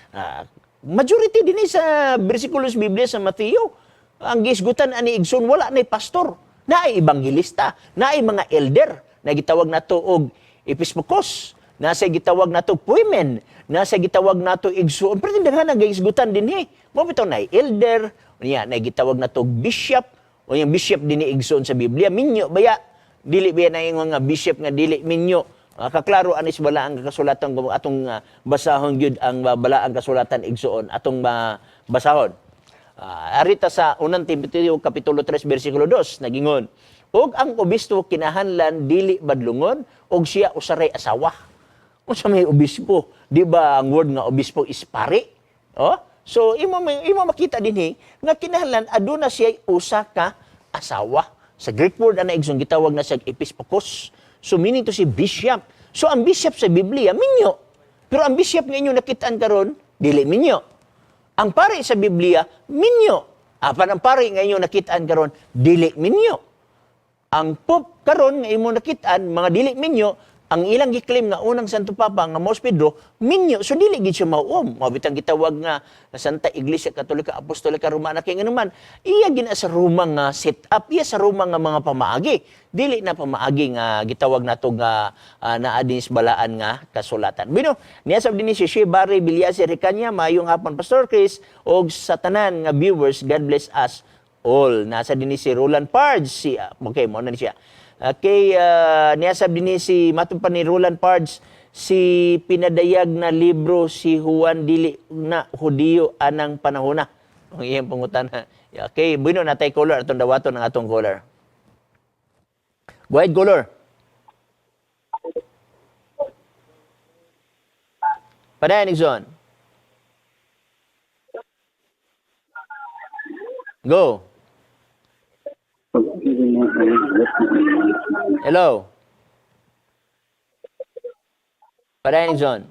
Majority dinhi sa bersikulos Biblia sa Mateo. Ang gisgutan ani, igsoon, wala nay pastor. Naay ebanghelista, naay mga elder na gitawag nato og episkopos, nasa gitawag nato poimen, nasa gitawag nato, igsuon. Pero daghan ang gisgutan dinhi. Mao bitaw nay elder, unya nay gitawag nato bishop, o yung bishop dinhi, igsuon, sa Biblia, minyo baya? Dili ba na ingon nga bishop nga dili minyo? Kaklaro anis balaang kasulatan kung atong basahon gyud ang balaang kasulatan, igsuon, atong basahon. Arita sa Unang Timoteo kapitulo 3 bersikulo 2, nagingon, "Ug ang obispo kinahanglan dili badlungon ug siya usaray asawa." Unsa may obispo? Di ba ang word nga obispo is pari? Oh? So imo makita dinhi nga kinahanglan aduna siya usa ka asawa. Sa Greek word ana, igsoon, gitawag na siya episkopos. So meaning to say bishop. So ang bishop sa Biblia minyo. Pero ang bishop nga inyo nakitaan karon dili minyo. Ang pari sa Biblia minyo. Apan ang pari nga inyo nakitaan karon dili minyo. Ang Pope karon nga imo nakitaan mga dili minyo, ang ilang gi-claim nga unang Santo Papa nga Mos Pedro minyo, so dili gid siya mauom. Mao bitang gitawag nga Santa Iglesia Katolika Apostolika Romana, kay nganuman iya gina sa Roma nga set up, iya sa Roma nga mga pamaagi, dili na pamaagi nga gitawag nato nga naa din sa balaan nga kasulatan. Bino niya sab dinhi si Shea Barry Bilyasi Recanya, "Maayong hapon, Pastor Chris, og sa tanan nga viewers, God bless us all." Nasa dinhi si Roland Pards, si okay, mo na ni siya. Okay, niya sab dinhi si matong pa ni Roland Pards, si pinadayag na libro si Juan dili na Hudiyo anang panahona. Ang iyang pangutana. Okay, bueno, natay caller, atong dawaton ang atong caller. Go ahead, caller. Padayon, Nixon. Go. Hello. Padayon, Igsoon.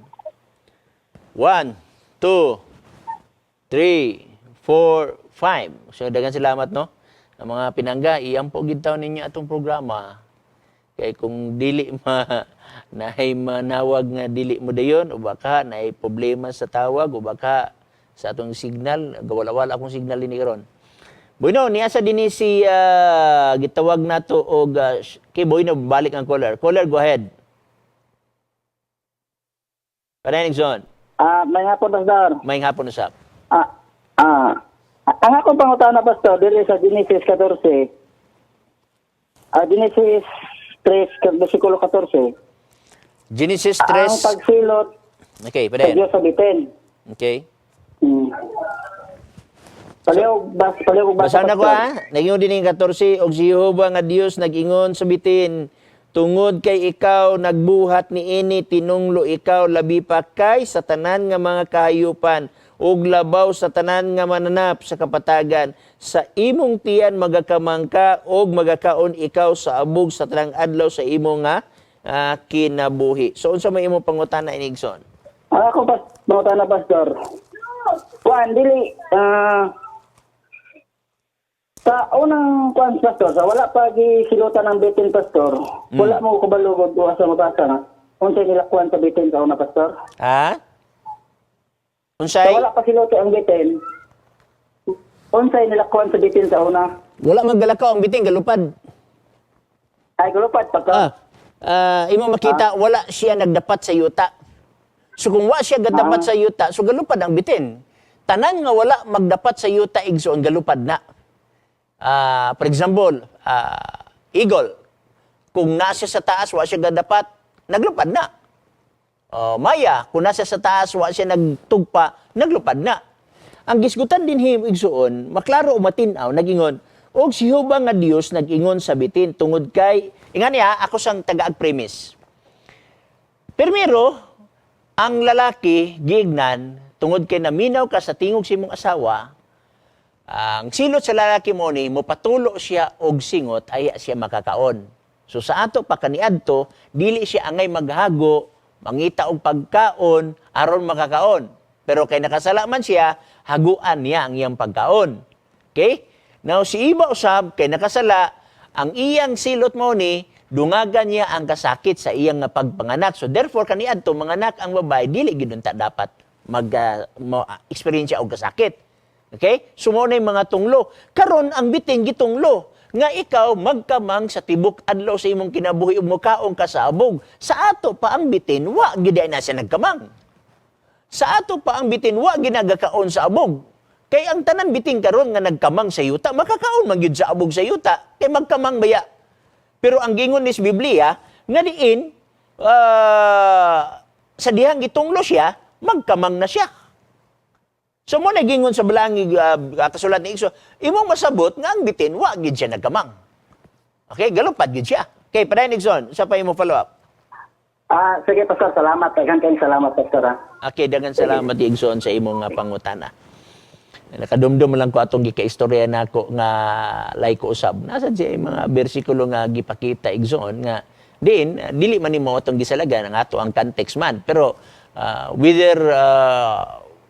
One, two, three, four, five. So, daghang salamat, no? Ang mga pinangga, iampo gid taon ninyo atong programa. Kay kung dili ma naay manawag nga dili mo dayon o baka naay problema sa tawag o baka sa atong signal, gawala-wala akong signal dinhi karon. Bueno, niya sa dinhi si gitawag nato og kay Boyno, balik ang caller. Caller, go ahead. Padayon, Igsoon. Ah, maayong hapon, Pastor. Maayong hapon usab. Ah, ang akong pangutana, Pastor, diri sa Genesis 14. Genesis 3, versikulo 14. Genesis Ang 3. pagsilot Okay, sa padayon. Diyos sa bitin. Okay. Paliw basa, Basa na ko Pastor. ha. Nagingon din yung 14, og si Jehova nga Dios nag-ingon sa bitin, "Tungod kay ikaw nagbuhat niini, tinunglo ikaw labi pa kay sa tanan nga mga kahayupan ug labaw sa tanan nga mananap sa kapatagan. Sa imong tiyan magakamang ka ug magakaon ikaw sa abog sa tanang adlaw sa imong nga kinabuhi." So unsa may imong pangutana, Igsoon? Ang ako pangutana, Pastor. Kuan, dili, sa unang kuan, Pastor, sa wala pa gisilutan ang bitin, Pastor, wala mo kabalugod o asa mabasa na. Unsay nila kuan sa bitin sa una, Pastor? Ha? Sa Unsay? wala pa siluto ang bitin, unsay nila kuan sa bitin sa una? Wala maggalakaw ang bitin, galupad. Ay, gulupad, Pastor. Ah, imo makita wala siya nagdapat sa yuta. So kung wa siya gadapat sa yuta, so galupad ang bitin. Tanan nga wala magdapat sa yuta, igsoon, galupad na. For example, eagle. Kung nasa sa taas, wa siya gadapat, naglupad na. Oh, maya, kung nasa sa taas, wa siya nagtugpa, naglupad na. Ang gisgutan din igsoon, maklaro o matinaw, nagingon, og si Jehova nga Dios nag-ingon sa bitin tungod kay, ingan niya, ako sang tagaag premise. Primero, ang lalaki giignan, "Tungod kay naminaw ka sa tingog sa imong asawa," ang silot sa lalaki mo ni mopatulo siya og singot ay siya makakaon. So sa ato pa kaniadto, dili siya angay maghago, mangita og pagkaon aron makakaon. Pero kay nakasala man siya, haguan niya ang iyang pagkaon. Okay? Now si Iba usab kay nakasala, ang iyang silot mo ni dungagan niya ang kasakit sa iyang nga pagpanganak. So therefore kaniadto manganak ang babae, dili gid unta dapat mag mo experience og kasakit. Okay? So mao na yung mga tunglo. Karon ang bitin gitunglo nga ikaw magkamang sa tibok adlaw sa imong kinabuhi ug mukaon ka sa abog. Sa ato pa ang bitin wa gid na siya nagkamang. Sa ato pa ang bitin wa ginagakaon sa abog. Kay ang tanan bitin karon nga nagkamang sa yuta, makakaon man gyud sa abog sa yuta kay magkamang baya. Pero ang gingon ni sa Biblia nga diin sa dihang gitunglo siya, magkamang na siya. So mo nagingon sa balangig kasulat ni Igso, imong masabot nga ang bitin wa gid siya nagkamang. Okay, galupad gid siya. Okay, padayon, Igsoon, sa pa imo follow up. Ah, sige, Pastor, salamat. Daghan kayong salamat, Pastor. Okay, daghang salamat, Igsoon, sa imong pangutana. Nakadumdum lang ko atong gikaistorya nako nga laiko usab. Nasa siya yung mga bersikulo nga gipakita, Igsoon, nga diin dili man nimo atong gisalagan ang ato ang context man. Pero whether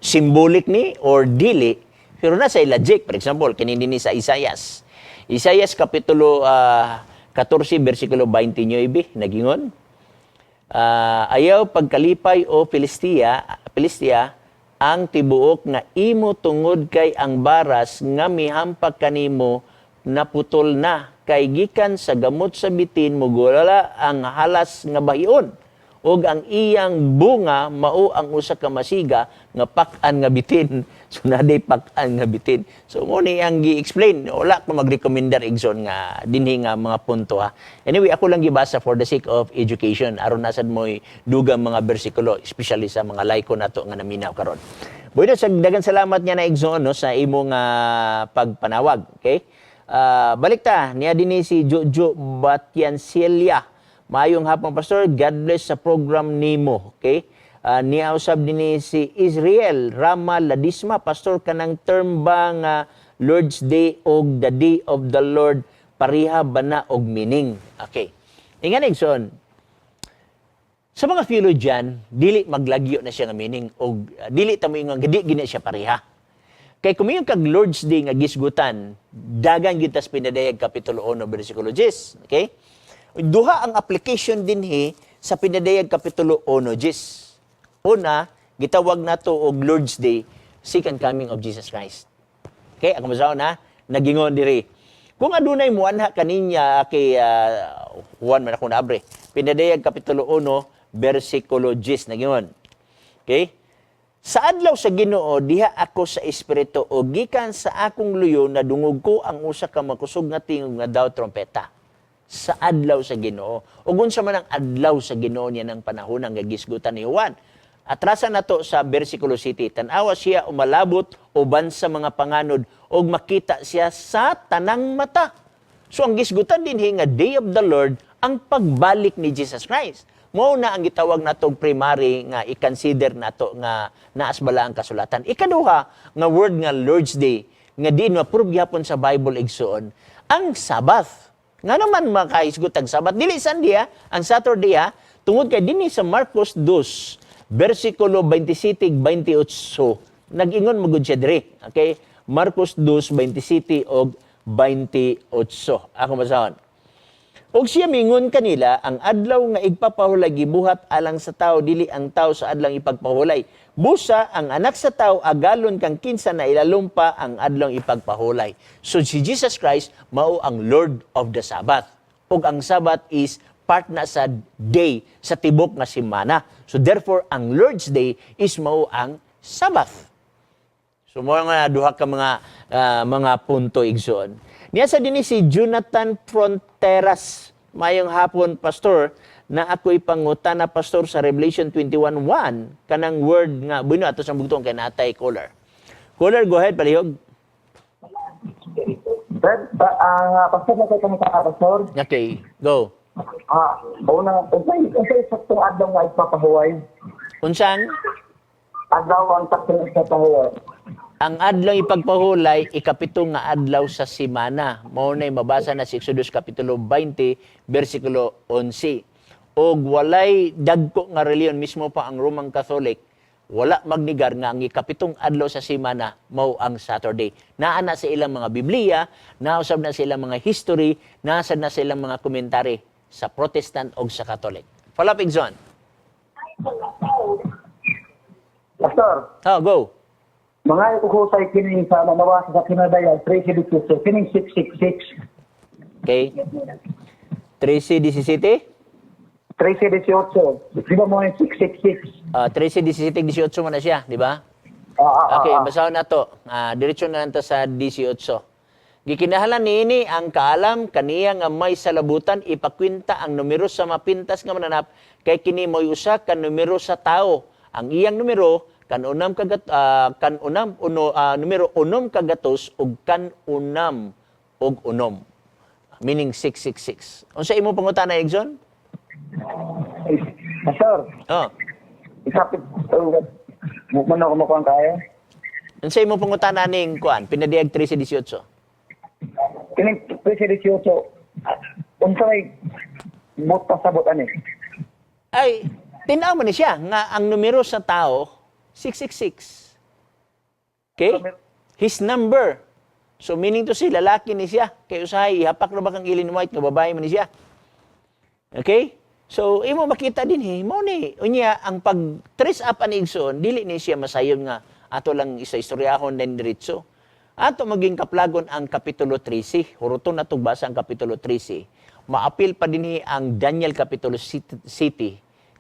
symbolic ni or dili, pero nasa logic. For example, kini ni sa Isayas. Isayas kapitulo 14 bersikulo 29 nagingon, "Ayaw pagkalipay o Filistia, Filistia, ang tibuok nga imo tungod kay ang baras nga mihampak kanimo naputol na, kay gikan sa gamot sa bitin mugulala ang halas nga bahion ug ang iyang bunga mao ang usa ka masiga nga pak-an nga bitin." So naday pak-an nga bitin. So mo ni ang gi-explain. Wala ko magrekomendar, Igsoon, nga dinhi nga mga punto ha. Anyway, ako lang gibasa for the sake of education aron nasad mo'y dugang mga bersikulo, especially sa mga laiko nato nga naminaw karon. Bueno, sa daghang salamat niya na, Igsoon, no, sa imong pagpanawag. Okay? Balik ta niya dinhi si Jojo Batiancilia. "Maayong hapon, Pastor. God bless sa program nimo." Okay? Niya usab dinhi si Israel Rama Ladisma. "Pastor, kanang term ba nga Lord's Day og the Day of the Lord Pareha ba na og meaning? Okay. Ingan, igsoon, sa mga theologian, dili maglagyo na siya nga meaning og dili ta mo nga di gina siya pareha. Kay kung moingon kag Lord's Day nga gisgutan, dagan gyud tas Pinadayag kapitulo 1 bersikulo 10, okay? Duha ang application dinhi sa Pinadayag kapitulo 1 10. Una, gitawag nato og Lord's Day, second coming of Jesus Christ. Okay, ako masahon ha, nagingon diri. Kung adunay muanha kaninya kay Juan man ako naabre. Pinadayag kapitulo 1 bersikulo 10 nagingon. Okay? Sa adlaw sa Ginoo diha ako sa espiritu o gikan sa akong luyo nadungog ko ang usa ka makusog nga tingog nga daw trompeta. Sa adlaw sa Ginoo. Ug unsa man ang adlaw sa Ginoo niya ng panahon nga gisgutan ni Juan? Atrasan nato sa versikulo 7. Tan-awa siya umalabot uban sa mga panganod ug makita siya sa tanang mata. So ang gisgutan dinhi nga Day of the Lord ang pagbalik ni Jesus Christ. Mao na ang gitawag natong primary nga i-consider nato nga naas bala ang kasulatan. Ikaduha nga word nga Lord's Day nga diin ma-prove gyapon sa Bible, igsoon, ang Sabbath. Nga naman makahisgot ang Sabbath? Dili Sunday ha, ang Saturday ha, tungod kay dinhi sa Marcos 2 versikulo 27 28 nag-ingon magud siya diri. Okay? Marcos 2 27 og 28. Ako basahon. Og siya mingon kanila, ang adlaw nga igpapahulay gibuhat alang sa tao, dili ang tao sa adlaw ipagpahulay. Busa ang anak sa tao agalon kang kinsa na ilalumpa ang adlaw ipagpahulay. So si Jesus Christ mao ang Lord of the Sabbath. Ug ang Sabbath is part na sa day sa tibok nga semana. So therefore ang Lord's Day is mao ang Sabbath. So mo nga duha ka mga punto, igsoon. Niya sa dinhi si Jonathan Fronteras. Mayong hapon, pastor, na ako'y pangutana, pastor, sa Revelation 21:1 kanang word nga bueno ato sa bugtong kay natay caller. Caller, go ahead, palihog. Sir, pastor na kayo kami sa pastor. Okay, go. Una, unsay saktong adlaw nga ipagpahuway? Unsang Adlaw ang saktong ipagpahuway. Ang adlaw ipagpahulay, ikapito nga adlaw sa simana. Mao nay mabasa na sa Exodus kapitulo 20 bersikulo 11. Og walay dagko nga reliyon, mismo pa ang Roman Catholic, wala magnigar nga ang ikapitong adlaw sa simana mao ang Saturday. Naa na sa ilang mga Biblia, nausab na sa ilang mga history, naasad na sa ilang mga komentary sa Protestant og sa Catholic. Follow up, Igsoon. Pastor, Oh, go. mga ikukusay kini sa mamawasa sa Pinadayag, 13, kining 666. Okay. 13-17? 13-18. Di ba mo yung 666? 13-17, 18 man na siya, di ba? Ah. Okay, basahon na to. Diretso na lang ta sa 18. Gikinahanglan niini ang kaalam kaniya nga may salabutan ipakwenta ang numero sa mapintas nga mananap kay kini mo'y usa ka numero sa tao. Ang iyang numero kan-unam kagat kan-unam uno numero 600 ug 96. Meaning 666. Unsa imo pangutana, Exxon? Pastor, Oh. isapit, man ako makuha kayo. Unsa imo pangutana ning kuan? Pinadayag 13-18. Kining 13-18, unsa may buot pasabot ani? Ay, tinaw man ni siya nga ang numero sa tao 666. Okay? His number. So meaning to say, lalaki ni siya. Kay usahay, ihapak na ba kang Ellen White nga babae man ni siya. Okay? So, imo makita din he, mo ni unya ang pag trace up ani, igsoon, dili ni siya masayon nga ato lang isa istoryahon din diretso. Ato maging kaplagon ang kapitulo 13. Huruton nato basa ang kapitulo 13. Maapil pa dinhi ang Daniel kapitulo 7.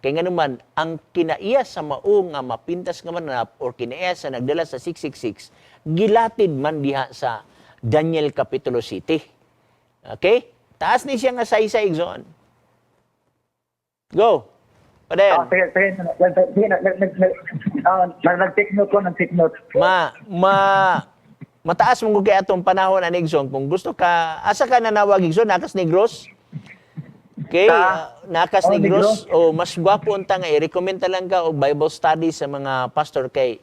Kay nga naman, ang kinaiya sa mao nga mapintas nga mananap or kinaiya sa nagdala sa 666, gilatid man diha sa Daniel kapitulo 7. Okay? Taas ni siya nga saysay, igsoon. Go. Padayon. Sige, sige, sige, nag-take note ko, nag-take note. Ma ma mataas mo kay atong panahon ani, Igsoon. Kung gusto ka, asa ka nanawag, Igsoon? Nakas Negros? Okay, nakas Oh, Negros. O mas gwapo unta nga i-recommend ta lang ka og Bible study sa mga pastor kay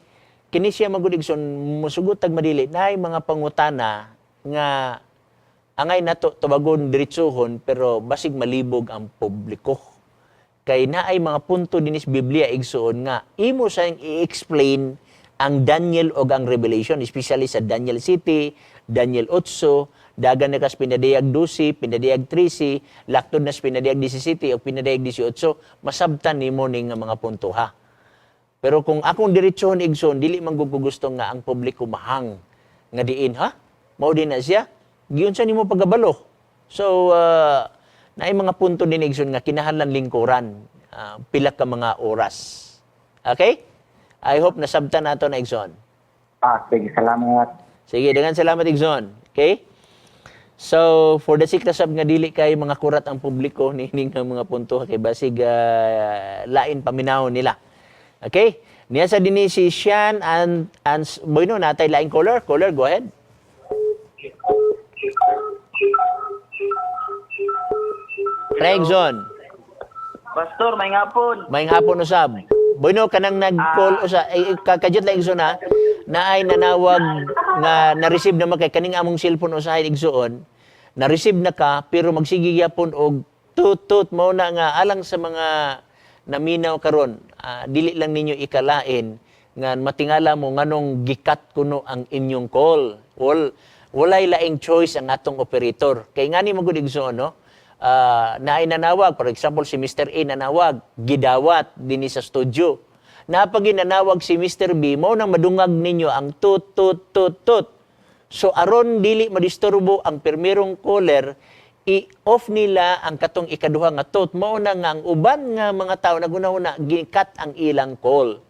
kini siya magud, Igsoon, musugot tag madili naay mga pangutana nga Angay nato tubagon diretsuhon, pero basig malibog ang publiko. Kay naay mga punto dinis Biblia, igsuon, nga imo sayang i-explain ang Daniel og ang Revelation, especially sa Daniel 7, Daniel 8, dagan na kas Pinadayag 12, Pinadayag 13, laktod na sa Pinadayag 17 o Pinadayag 18, masabtan nimo ning nga mga punto ha. Pero kung akong diretsohon, igsoon, dili man gud ko gusto nga ang publiko mahang nga diin ha. Mao din na siya. Giunsa nimo pagkabalo? So naay mga punto din, igsoon, nga kinahanglan lingkuran pila ka mga oras. Okay? I hope nasabtan nato na, igsoon. Ah, sige, salamat. Sige, daghang salamat, igsoon. Okay? So, for the sake sab nga dili kay mga kurat ang publiko ni nga mga punto kay basig lain paminawon nila. Okay? Niya sa dinhi si Sean and bueno, natay laing caller. Caller, go ahead. Regzon. Pastor, maayong hapon. Maayong hapon usab. Bueno, kanang nag-call usa ay kakajot lang, igsoon ha. Naay nanawag nga na-receive na kay kaning among cellphone usahay, igsoon. Na-receive na ka pero magsige gyapon og tut tut. Mao na nga alang sa mga naminaw karon, dili lang ninyo ikalain nga matingala mo nganong gi-cut kuno ang inyong call. Well, walay laing choice ang atong operator. Kay ngani mo gud, igsoon, no? Naay nanawag, for example, si Mr. A nanawag, gidawat dinhi sa studio. Napagi nanawag si Mr. B, mao nang madungag ninyo ang tut tut tut tut. So aron dili madisturbo ang permirong caller, i-off nila ang katong ikaduha nga tut. Mao na nga ang uban nga mga tao nagunahuna gi-cut ang ilang call.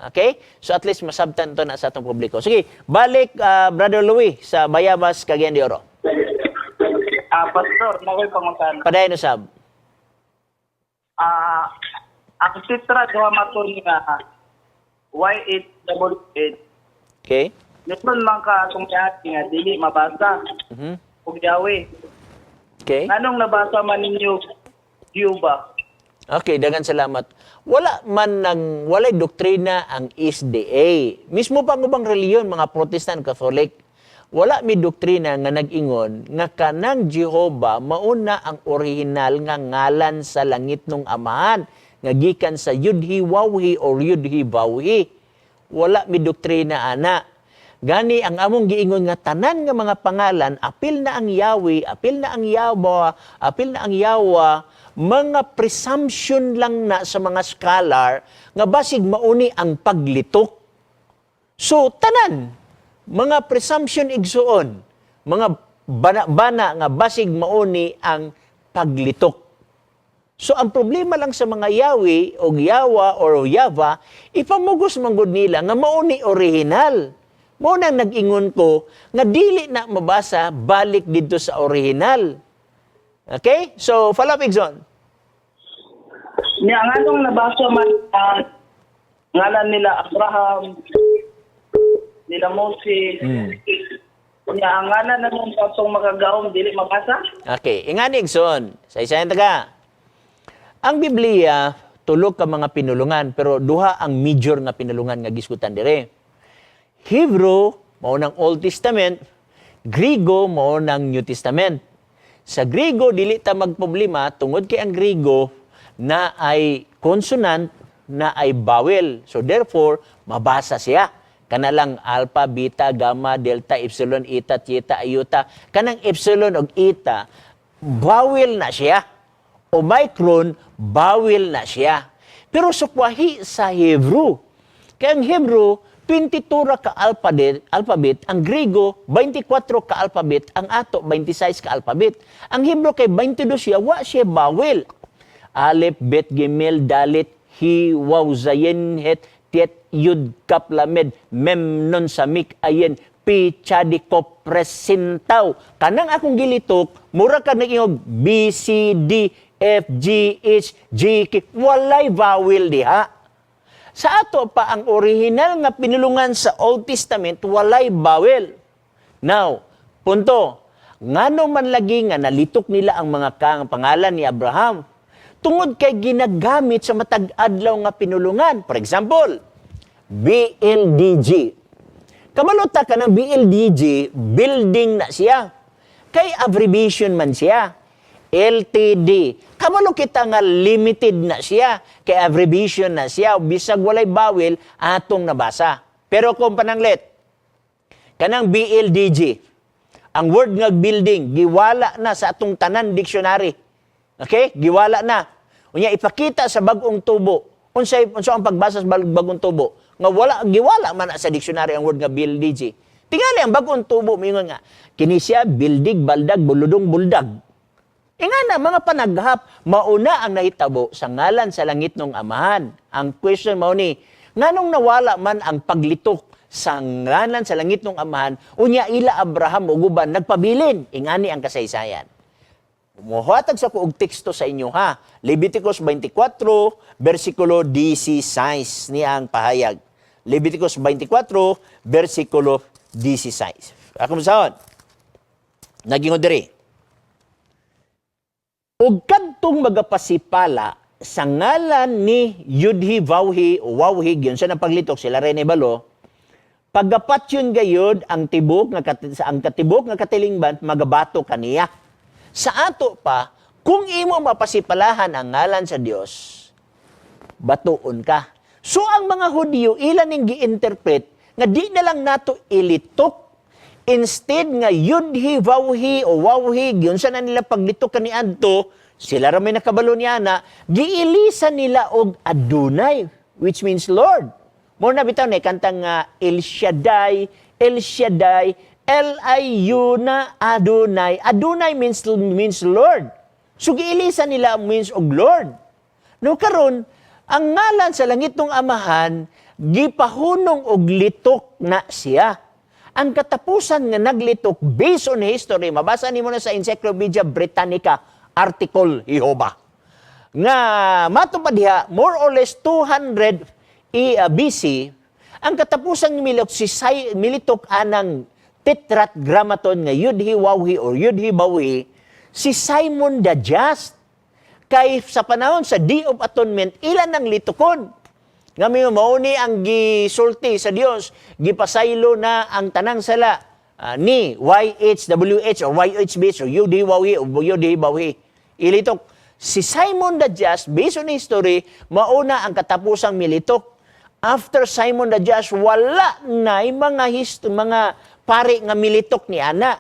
Okay? So at least masabtan to na sa atong publiko. Sige, balik Brother Louis sa Bayabas, Cagayan de Oro. Ah, Pastor, naa ko'y pangutana. Padayon usab. Ang tetragrammaton nga Y888, meron man ka atong yati nga dili mabasa og Yahweh. Anong nabasa man ninyo Cuba? Okay, daghang salamat. Wala man nang walay doktrina ang SDA. Mismo pa ang ubang relihiyon, mga Protestant, Catholic, wala mi doktrina nga nag-ingon nga kanang Jehova mauna ang orihinal nga ngalan sa langit nung Amahan nga gikan sa Yudhi Wawhi or Yudhi Bawhi. Wala mi doktrina ana. Gani ang among giingon nga tanan nga mga pangalan, apil na ang Yahweh, apil na ang Yahweh, apil na ang Yahweh, mga presumption lang na sa mga scholar nga basig mauni ang paglitok. So tanan mga presumption, igsuon, mga bana-bana nga basig mauni ang paglitok. So ang problema lang sa mga Yahweh o Yawa or Yava, ipamugos man gud nila nga mauni original. Mao nang nag-ingon ko nga dili na mabasa balik didto sa original. Okay? So follow up, igsoon. Niya nganong nabasa man ang ngalan nila Abraham, nila Moses. Niya ang ngalan na nung atong makagagahom dili mabasa? Okay, ingani, igsoon. Sa isayan taga. Ang Biblia, tulo ka mga pinulungan, pero duha ang major nga pinulungan nga gisgutan dire. Hebrew, mao nang Old Testament, Grigo, mao nang New Testament. Sa Grigo, dili ta magproblema tungod kay ang Grigo na ay consonant na ay vowel. So therefore, mabasa siya. Kana lang alpha, beta, gamma, delta, epsilon, eta, theta, iota. Kanang epsilon og eta, vowel na siya. Omicron, vowel na siya. Pero sukwahi sa Hebrew. Kaya ang Hebrew, 22 ra ka alphabet, ang Grigo, 24 ka alphabet, ang ato, 26 ka alphabet. Ang Hebrew kay 22 siya, wa siya vowel. Alef, Bet, Gimel, Dalet, He, Waw, Zayin, Het, Tet, Yud, Kap, Lamed, Mem, Nun, Samik, Ayen, Pi, Chadi, Kop, Presintaw. Kanang akong gilitok, mura ka nag B, C, D, F, G, H, J, K. Walay vowel diha. Sa ato pa ang original nga pinulungan sa Old Testament, walay vowel. Now, punto. Ngano man lagi nga nalitok nila ang mga kang pangalan ni Abraham? Tungod kay ginagamit sa matag adlaw nga pinulungan. For example, BLDG. Kabalo ta ka ng BLDG, building na siya. Kay abbreviation man siya. LTD. Kabalo kita nga limited na siya. Kay abbreviation na siya. Bisag walay vowel, atong nabasa. Pero kung pananglit, kanang BLDG, ang word nga building, giwala na sa atong tanan dictionary. Okay? Giwala na. Unya ipakita sa Bagong Tubo. Unsay unsa ang pagbasa sa Bagong Tubo? Nga wala, giwala man na sa dictionary ang word nga BLDG. Tingali ang Bagong Tubo mingon nga kini siya bildig, baldag, buludong, buldag. Ingana mga panaghap, mauna ang nahitabo sa ngalan sa langit ng Amahan. Ang question mao ni, nganong nawala man ang paglitok sa ngalan sa langit ng Amahan, unya ila Abraham ug uban nagpabilin? Ingani ang kasaysayan. Muhatag sa ko og teksto sa inyo, ha. Leviticus 24 versikulo 16 ni ang pahayag. Leviticus 24 versikulo 16. Ako masahon. Nagingon diri. Ug kadtong magapasipala sa ngalan ni Yudhi Vawhi o Wawhi, yun sa napaglitok sila Rene Balo, pagapatyon gayod ang tibok nga ang katibok nga katilingban magabato kaniya. Sa ato pa, kung imo mapasipalahan ang ngalan sa Dios, batuon ka. So ang mga Hudiyo ila ning gi-interpret nga di na lang nato ilitok. Instead nga Yudhi Vawhi o Wawhi, giunsa na nila paglitok kaniadto, sila ra may nakabalo niya na giilisan nila og Adonai, which means Lord. Mo na bitaw na kantang nga El Shaddai, El Shaddai, L I U na Adonai. Adonai means Lord. So giilisan nila means og Lord. No karon, ang ngalan sa langit ng Amahan gipahunong og litok na siya. Ang katapusan nga naglitok based on history, mabasa nimo na sa Encyclopedia Britannica, article Jehovah. Nga matupad diha, more or less 200 BC, ang katapusan militok si militok anang Tetragrammaton nga Yudhi Wawhi or Yudhi Bawhi, si Simon the Just. Kay sa panahon sa Day of Atonement, ilan ang litokon. Nga may mauni ang gisulti sa Dios, gipasaylo na ang tanang sala ni YHWH or YHBH or Yudhi Wawhi o Yudhi Bawhi. Ilitok. Si Simon the Just, based on history, mauna ang katapusang militok. After Simon the Just, wala na mga pari nga militok ni ana.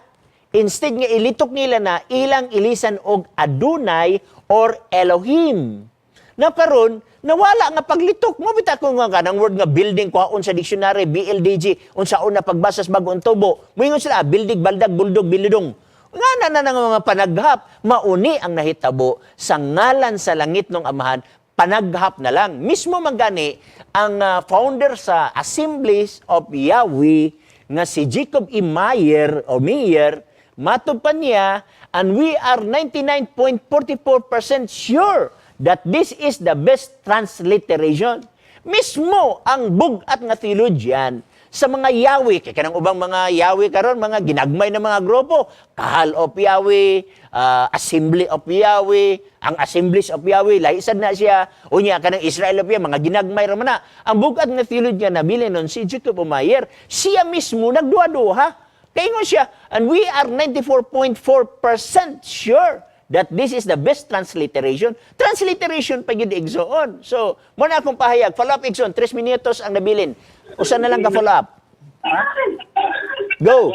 Instead nga ilitok nila na ilang ilisan og Adonai or Elohim. Na karon nawala nga paglitok mo bita ko nga kanang word nga building kwaon sa dictionary BLDG, unsaon na pagbasa sa Bagong Tubo. Moingon sila building, baldag, buldog, biludong. Nga na na nga mga panaghap, mauni ang nahitabo sa ngalan sa langit ng Amahan, panaghap na lang. Mismo magani ang founder sa Assemblies of Yahweh nga si Jacob E. Meyer o Meyer, matod pa niya, "And we are 99.44% sure that this is the best transliteration." Mismo ang bug-at nga theologian sa mga Yahweh, kay kanang ubang mga Yahweh karon mga ginagmay na mga grupo, Kahal of Yahweh, Assembly of Yahweh, ang Assemblies of Yahweh, lahi sad na siya, unya kanang Israel of Yahweh, mga ginagmay ra man na. Ang bug-at nga theologian nabili nun si Jacob Meyer, siya mismo nagduha-duha. Kaya ingon siya, "And we are 94.4% sure that this is the best transliteration." Transliteration pa gyud, igsoon. So, mo na akong pahayag. Follow up, igsoon. 3 minutos ang nabilin. Usa na lang ka follow up. Go!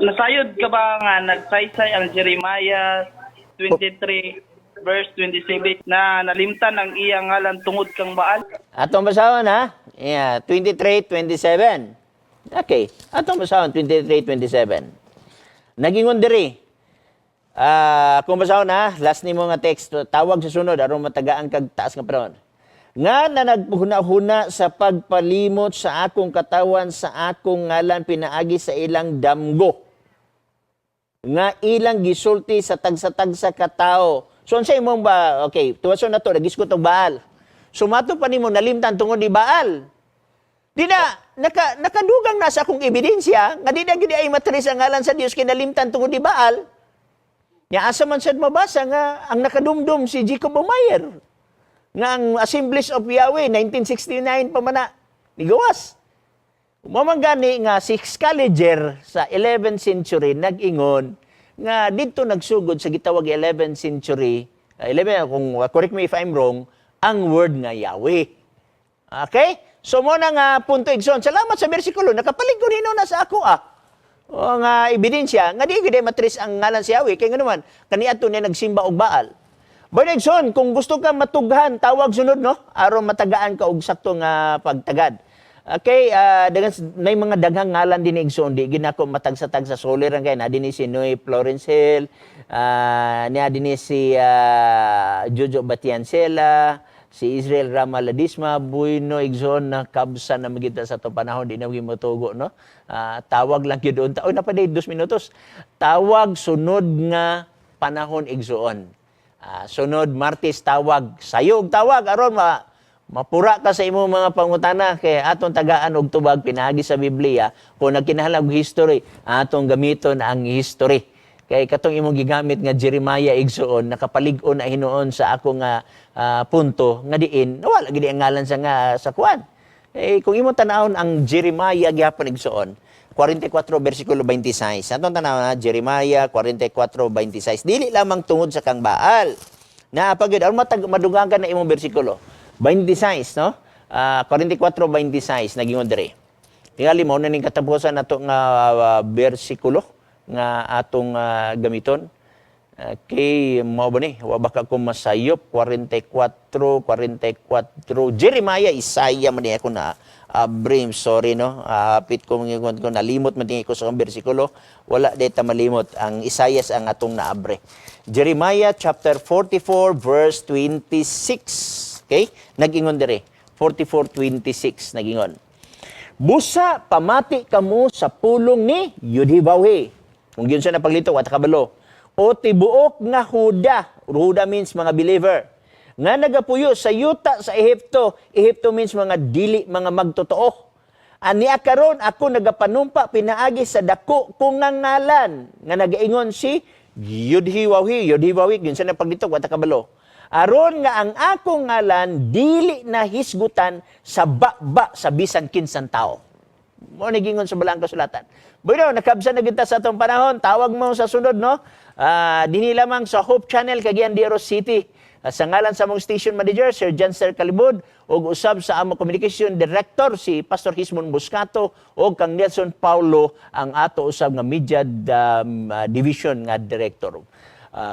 Nasayod ka ba nga nagsaysay ang Jeremiah 23 verse 27 na nalimtan ang iyang ngalan tungod kang Baal? Atong basahon, ha? Yeah, 23-27. Okay. Atong basahon, 23-27. Nagingon diri. Kung basahon ha, last nimo nga text, tawag sa sunod aron matagaan kag taas nga panahon. Nga na naghuna-huna sa pagpalimot sa akong katawan sa akong ngalan pinaagi sa ilang damgo nga ilang gisulti sa tagsa-tagsa ka tawo. So unsa imong ba, okay, tuwason na to, nagisgot og Baal. Sumato pa nimo nalimtan tungod ni Baal. Di na nakadugang na sa akong ebidensya nga di na gid ay matris ang ngalan sa Dios kay nalimtan tungod ni Baal. Nya asa man sad mabasa nga ang nakadumdum si Jacob Meyer nga ang Assemblies of Yahweh 1969 pa man na nigawas. Mao man gani nga si Scaliger sa 11th century nag-ingon nga didto nagsugod sa gitawag 11th century, 11, kung correct me if I'm wrong, ang word nga Yahweh. Okay? So mao na nga punto, igsoon. Salamat sa bersikulo. Nakapalig ko nino na sa ako ah. O nga ebidensya nga di gyud matris ang ngalan si Yahweh kay ngano man kaniadto niya nagsimba og Baal. Boy igsoon, kung gusto ka matughan, tawag sunod, no, aron matagaan ka og sakto nga pagtagad. Okay, dagan may mga daghang ngalan din, igsoon, di gid nako matagsa-tagsa, soler ang kay na dinhi si Noy Florence Hill, niya dinhi si Jojo Batiancela, si Israel Rama Ladisma, bueno, igsoon, na kabsa na magita sa to panahon, di na gyud motugo, no. Tawag lang gyud unta. Oy, napaday 2 minutos. Tawag sunod nga panahon, igsoon. Sunod Martes tawag, sayog tawag aron mapura ka sa imong mga pangutana kay atong tagaan og tubag pinaagi sa Biblia. Kung nagkinahanglan og history, atong gamiton ang history. Kay katong imong gigamit nga Jeremiah, igsoon, nakapalig-on na hinuon sa ako nga punto nga diin wala gid ang ngalan sa nga sa kuan. Eh kung imong tanawon ang Jeremiah gyapon, igsoon, 44 versikulo 26. Atong tanawon na Jeremiah 44:26. Dili lamang tungod sa kang Baal. Na pagid aron matag madugangan na imong bersikulo. 26, no? 44:26 nagingon diri. Tingali mao na ning katapusan nato nga bersikulo nga atong gamiton. Okay, mao ba ni? Wa baka ko masayop 44 44 Jeremiah, Isaiah man ni ako na brim, sorry, no. Hapit ko mangingon ko nalimot man ko sa akong bersikulo. Wala deta malimot ang Isaiah ang atong naabre. Jeremiah chapter 44 verse 26. Okay? Nag-ingon dire. 44:26 nagingon. Busa pamati kamo sa pulong ni Yudhibawhe. Kung yun siya napaglito, wata kabalo. O tibuok nga Huda. Huda means mga believer. Nga nagapuyo sa yuta sa Ehipto. Ehipto means mga dili, mga magtotoo. Ani karon ako nagapanumpa pinaagi sa dako ko nga ngalan nga nagaingon si Yudhi Wawhi, Yudhi Wawhi, yun sa napaglito, wata kabalo. Aron nga ang akong ngalan dili na hisgutan sa baba sa bisan kinsan tao. Mao ni gingon sa balaang kasulatan. Bueno, nakabsa na kita sa atong panahon. Tawag mo sa sunod, no? Dinhi lamang sa Hope Channel, Cagayan de Oro City. Sa ngalan sa among station manager, Sir John Sir Calibod, ug usab sa among communication director, si Pastor Hismon Buscato, ug kang Nelson Paulo, ang ato usab nga media division nga director.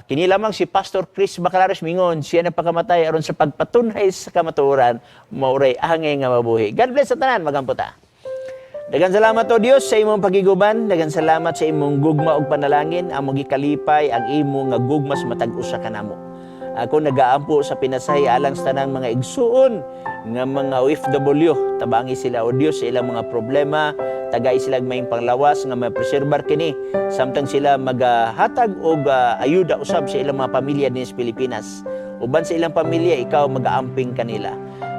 Kini lamang si Pastor Chris Bacalares mingon, siya na pagkamatay aron sa pagpatunhay sa kamatuoran, mauray angay nga mabuhi. God bless sa tanan, magampo ta. Daghang salamat o Dios sa imong pagiguban, daghang salamat sa imong gugma ug panalangin, among gikalipay ang imo nga gugma sa matag usa kanamo. Ako nagaampo sa pinasahi alang sa tanang mga igsuon nga mga OFW, tabangi sila o Dios sa ilang mga problema, tagay sila maayong panglawas nga mapreserbar kini samtang sila magahatag og ayuda usab sa ilang mga pamilya dinhi sa Pilipinas. Uban sa ilang pamilya, ikaw magaamping kanila.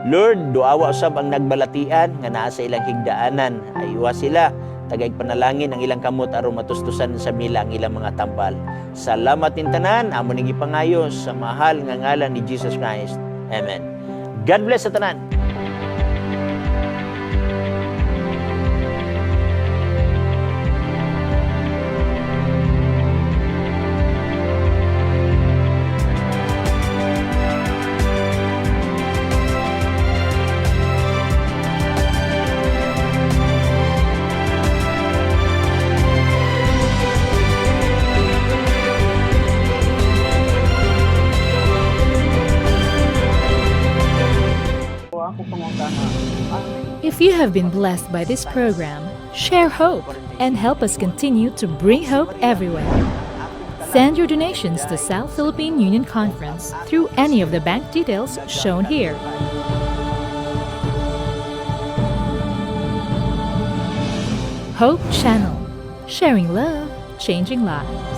Lord, duawa usab ang nagbalatian nga naa sa ilang higdaanan. Ayuha sila, tagay panalangin ang ilang kamot aron matustusan sa mila ang ilang mga tambal. Salamat nin tanan, amo ning gipangayo sa mahal nga ngalan ni Jesus Christ. Amen. God bless sa tanan. Ako pangutana. If you have been blessed by this program, share hope and help us continue to bring hope everywhere. Send your donations to South Philippine Union Conference through any of the bank details shown here. Hope Channel, sharing love, changing lives.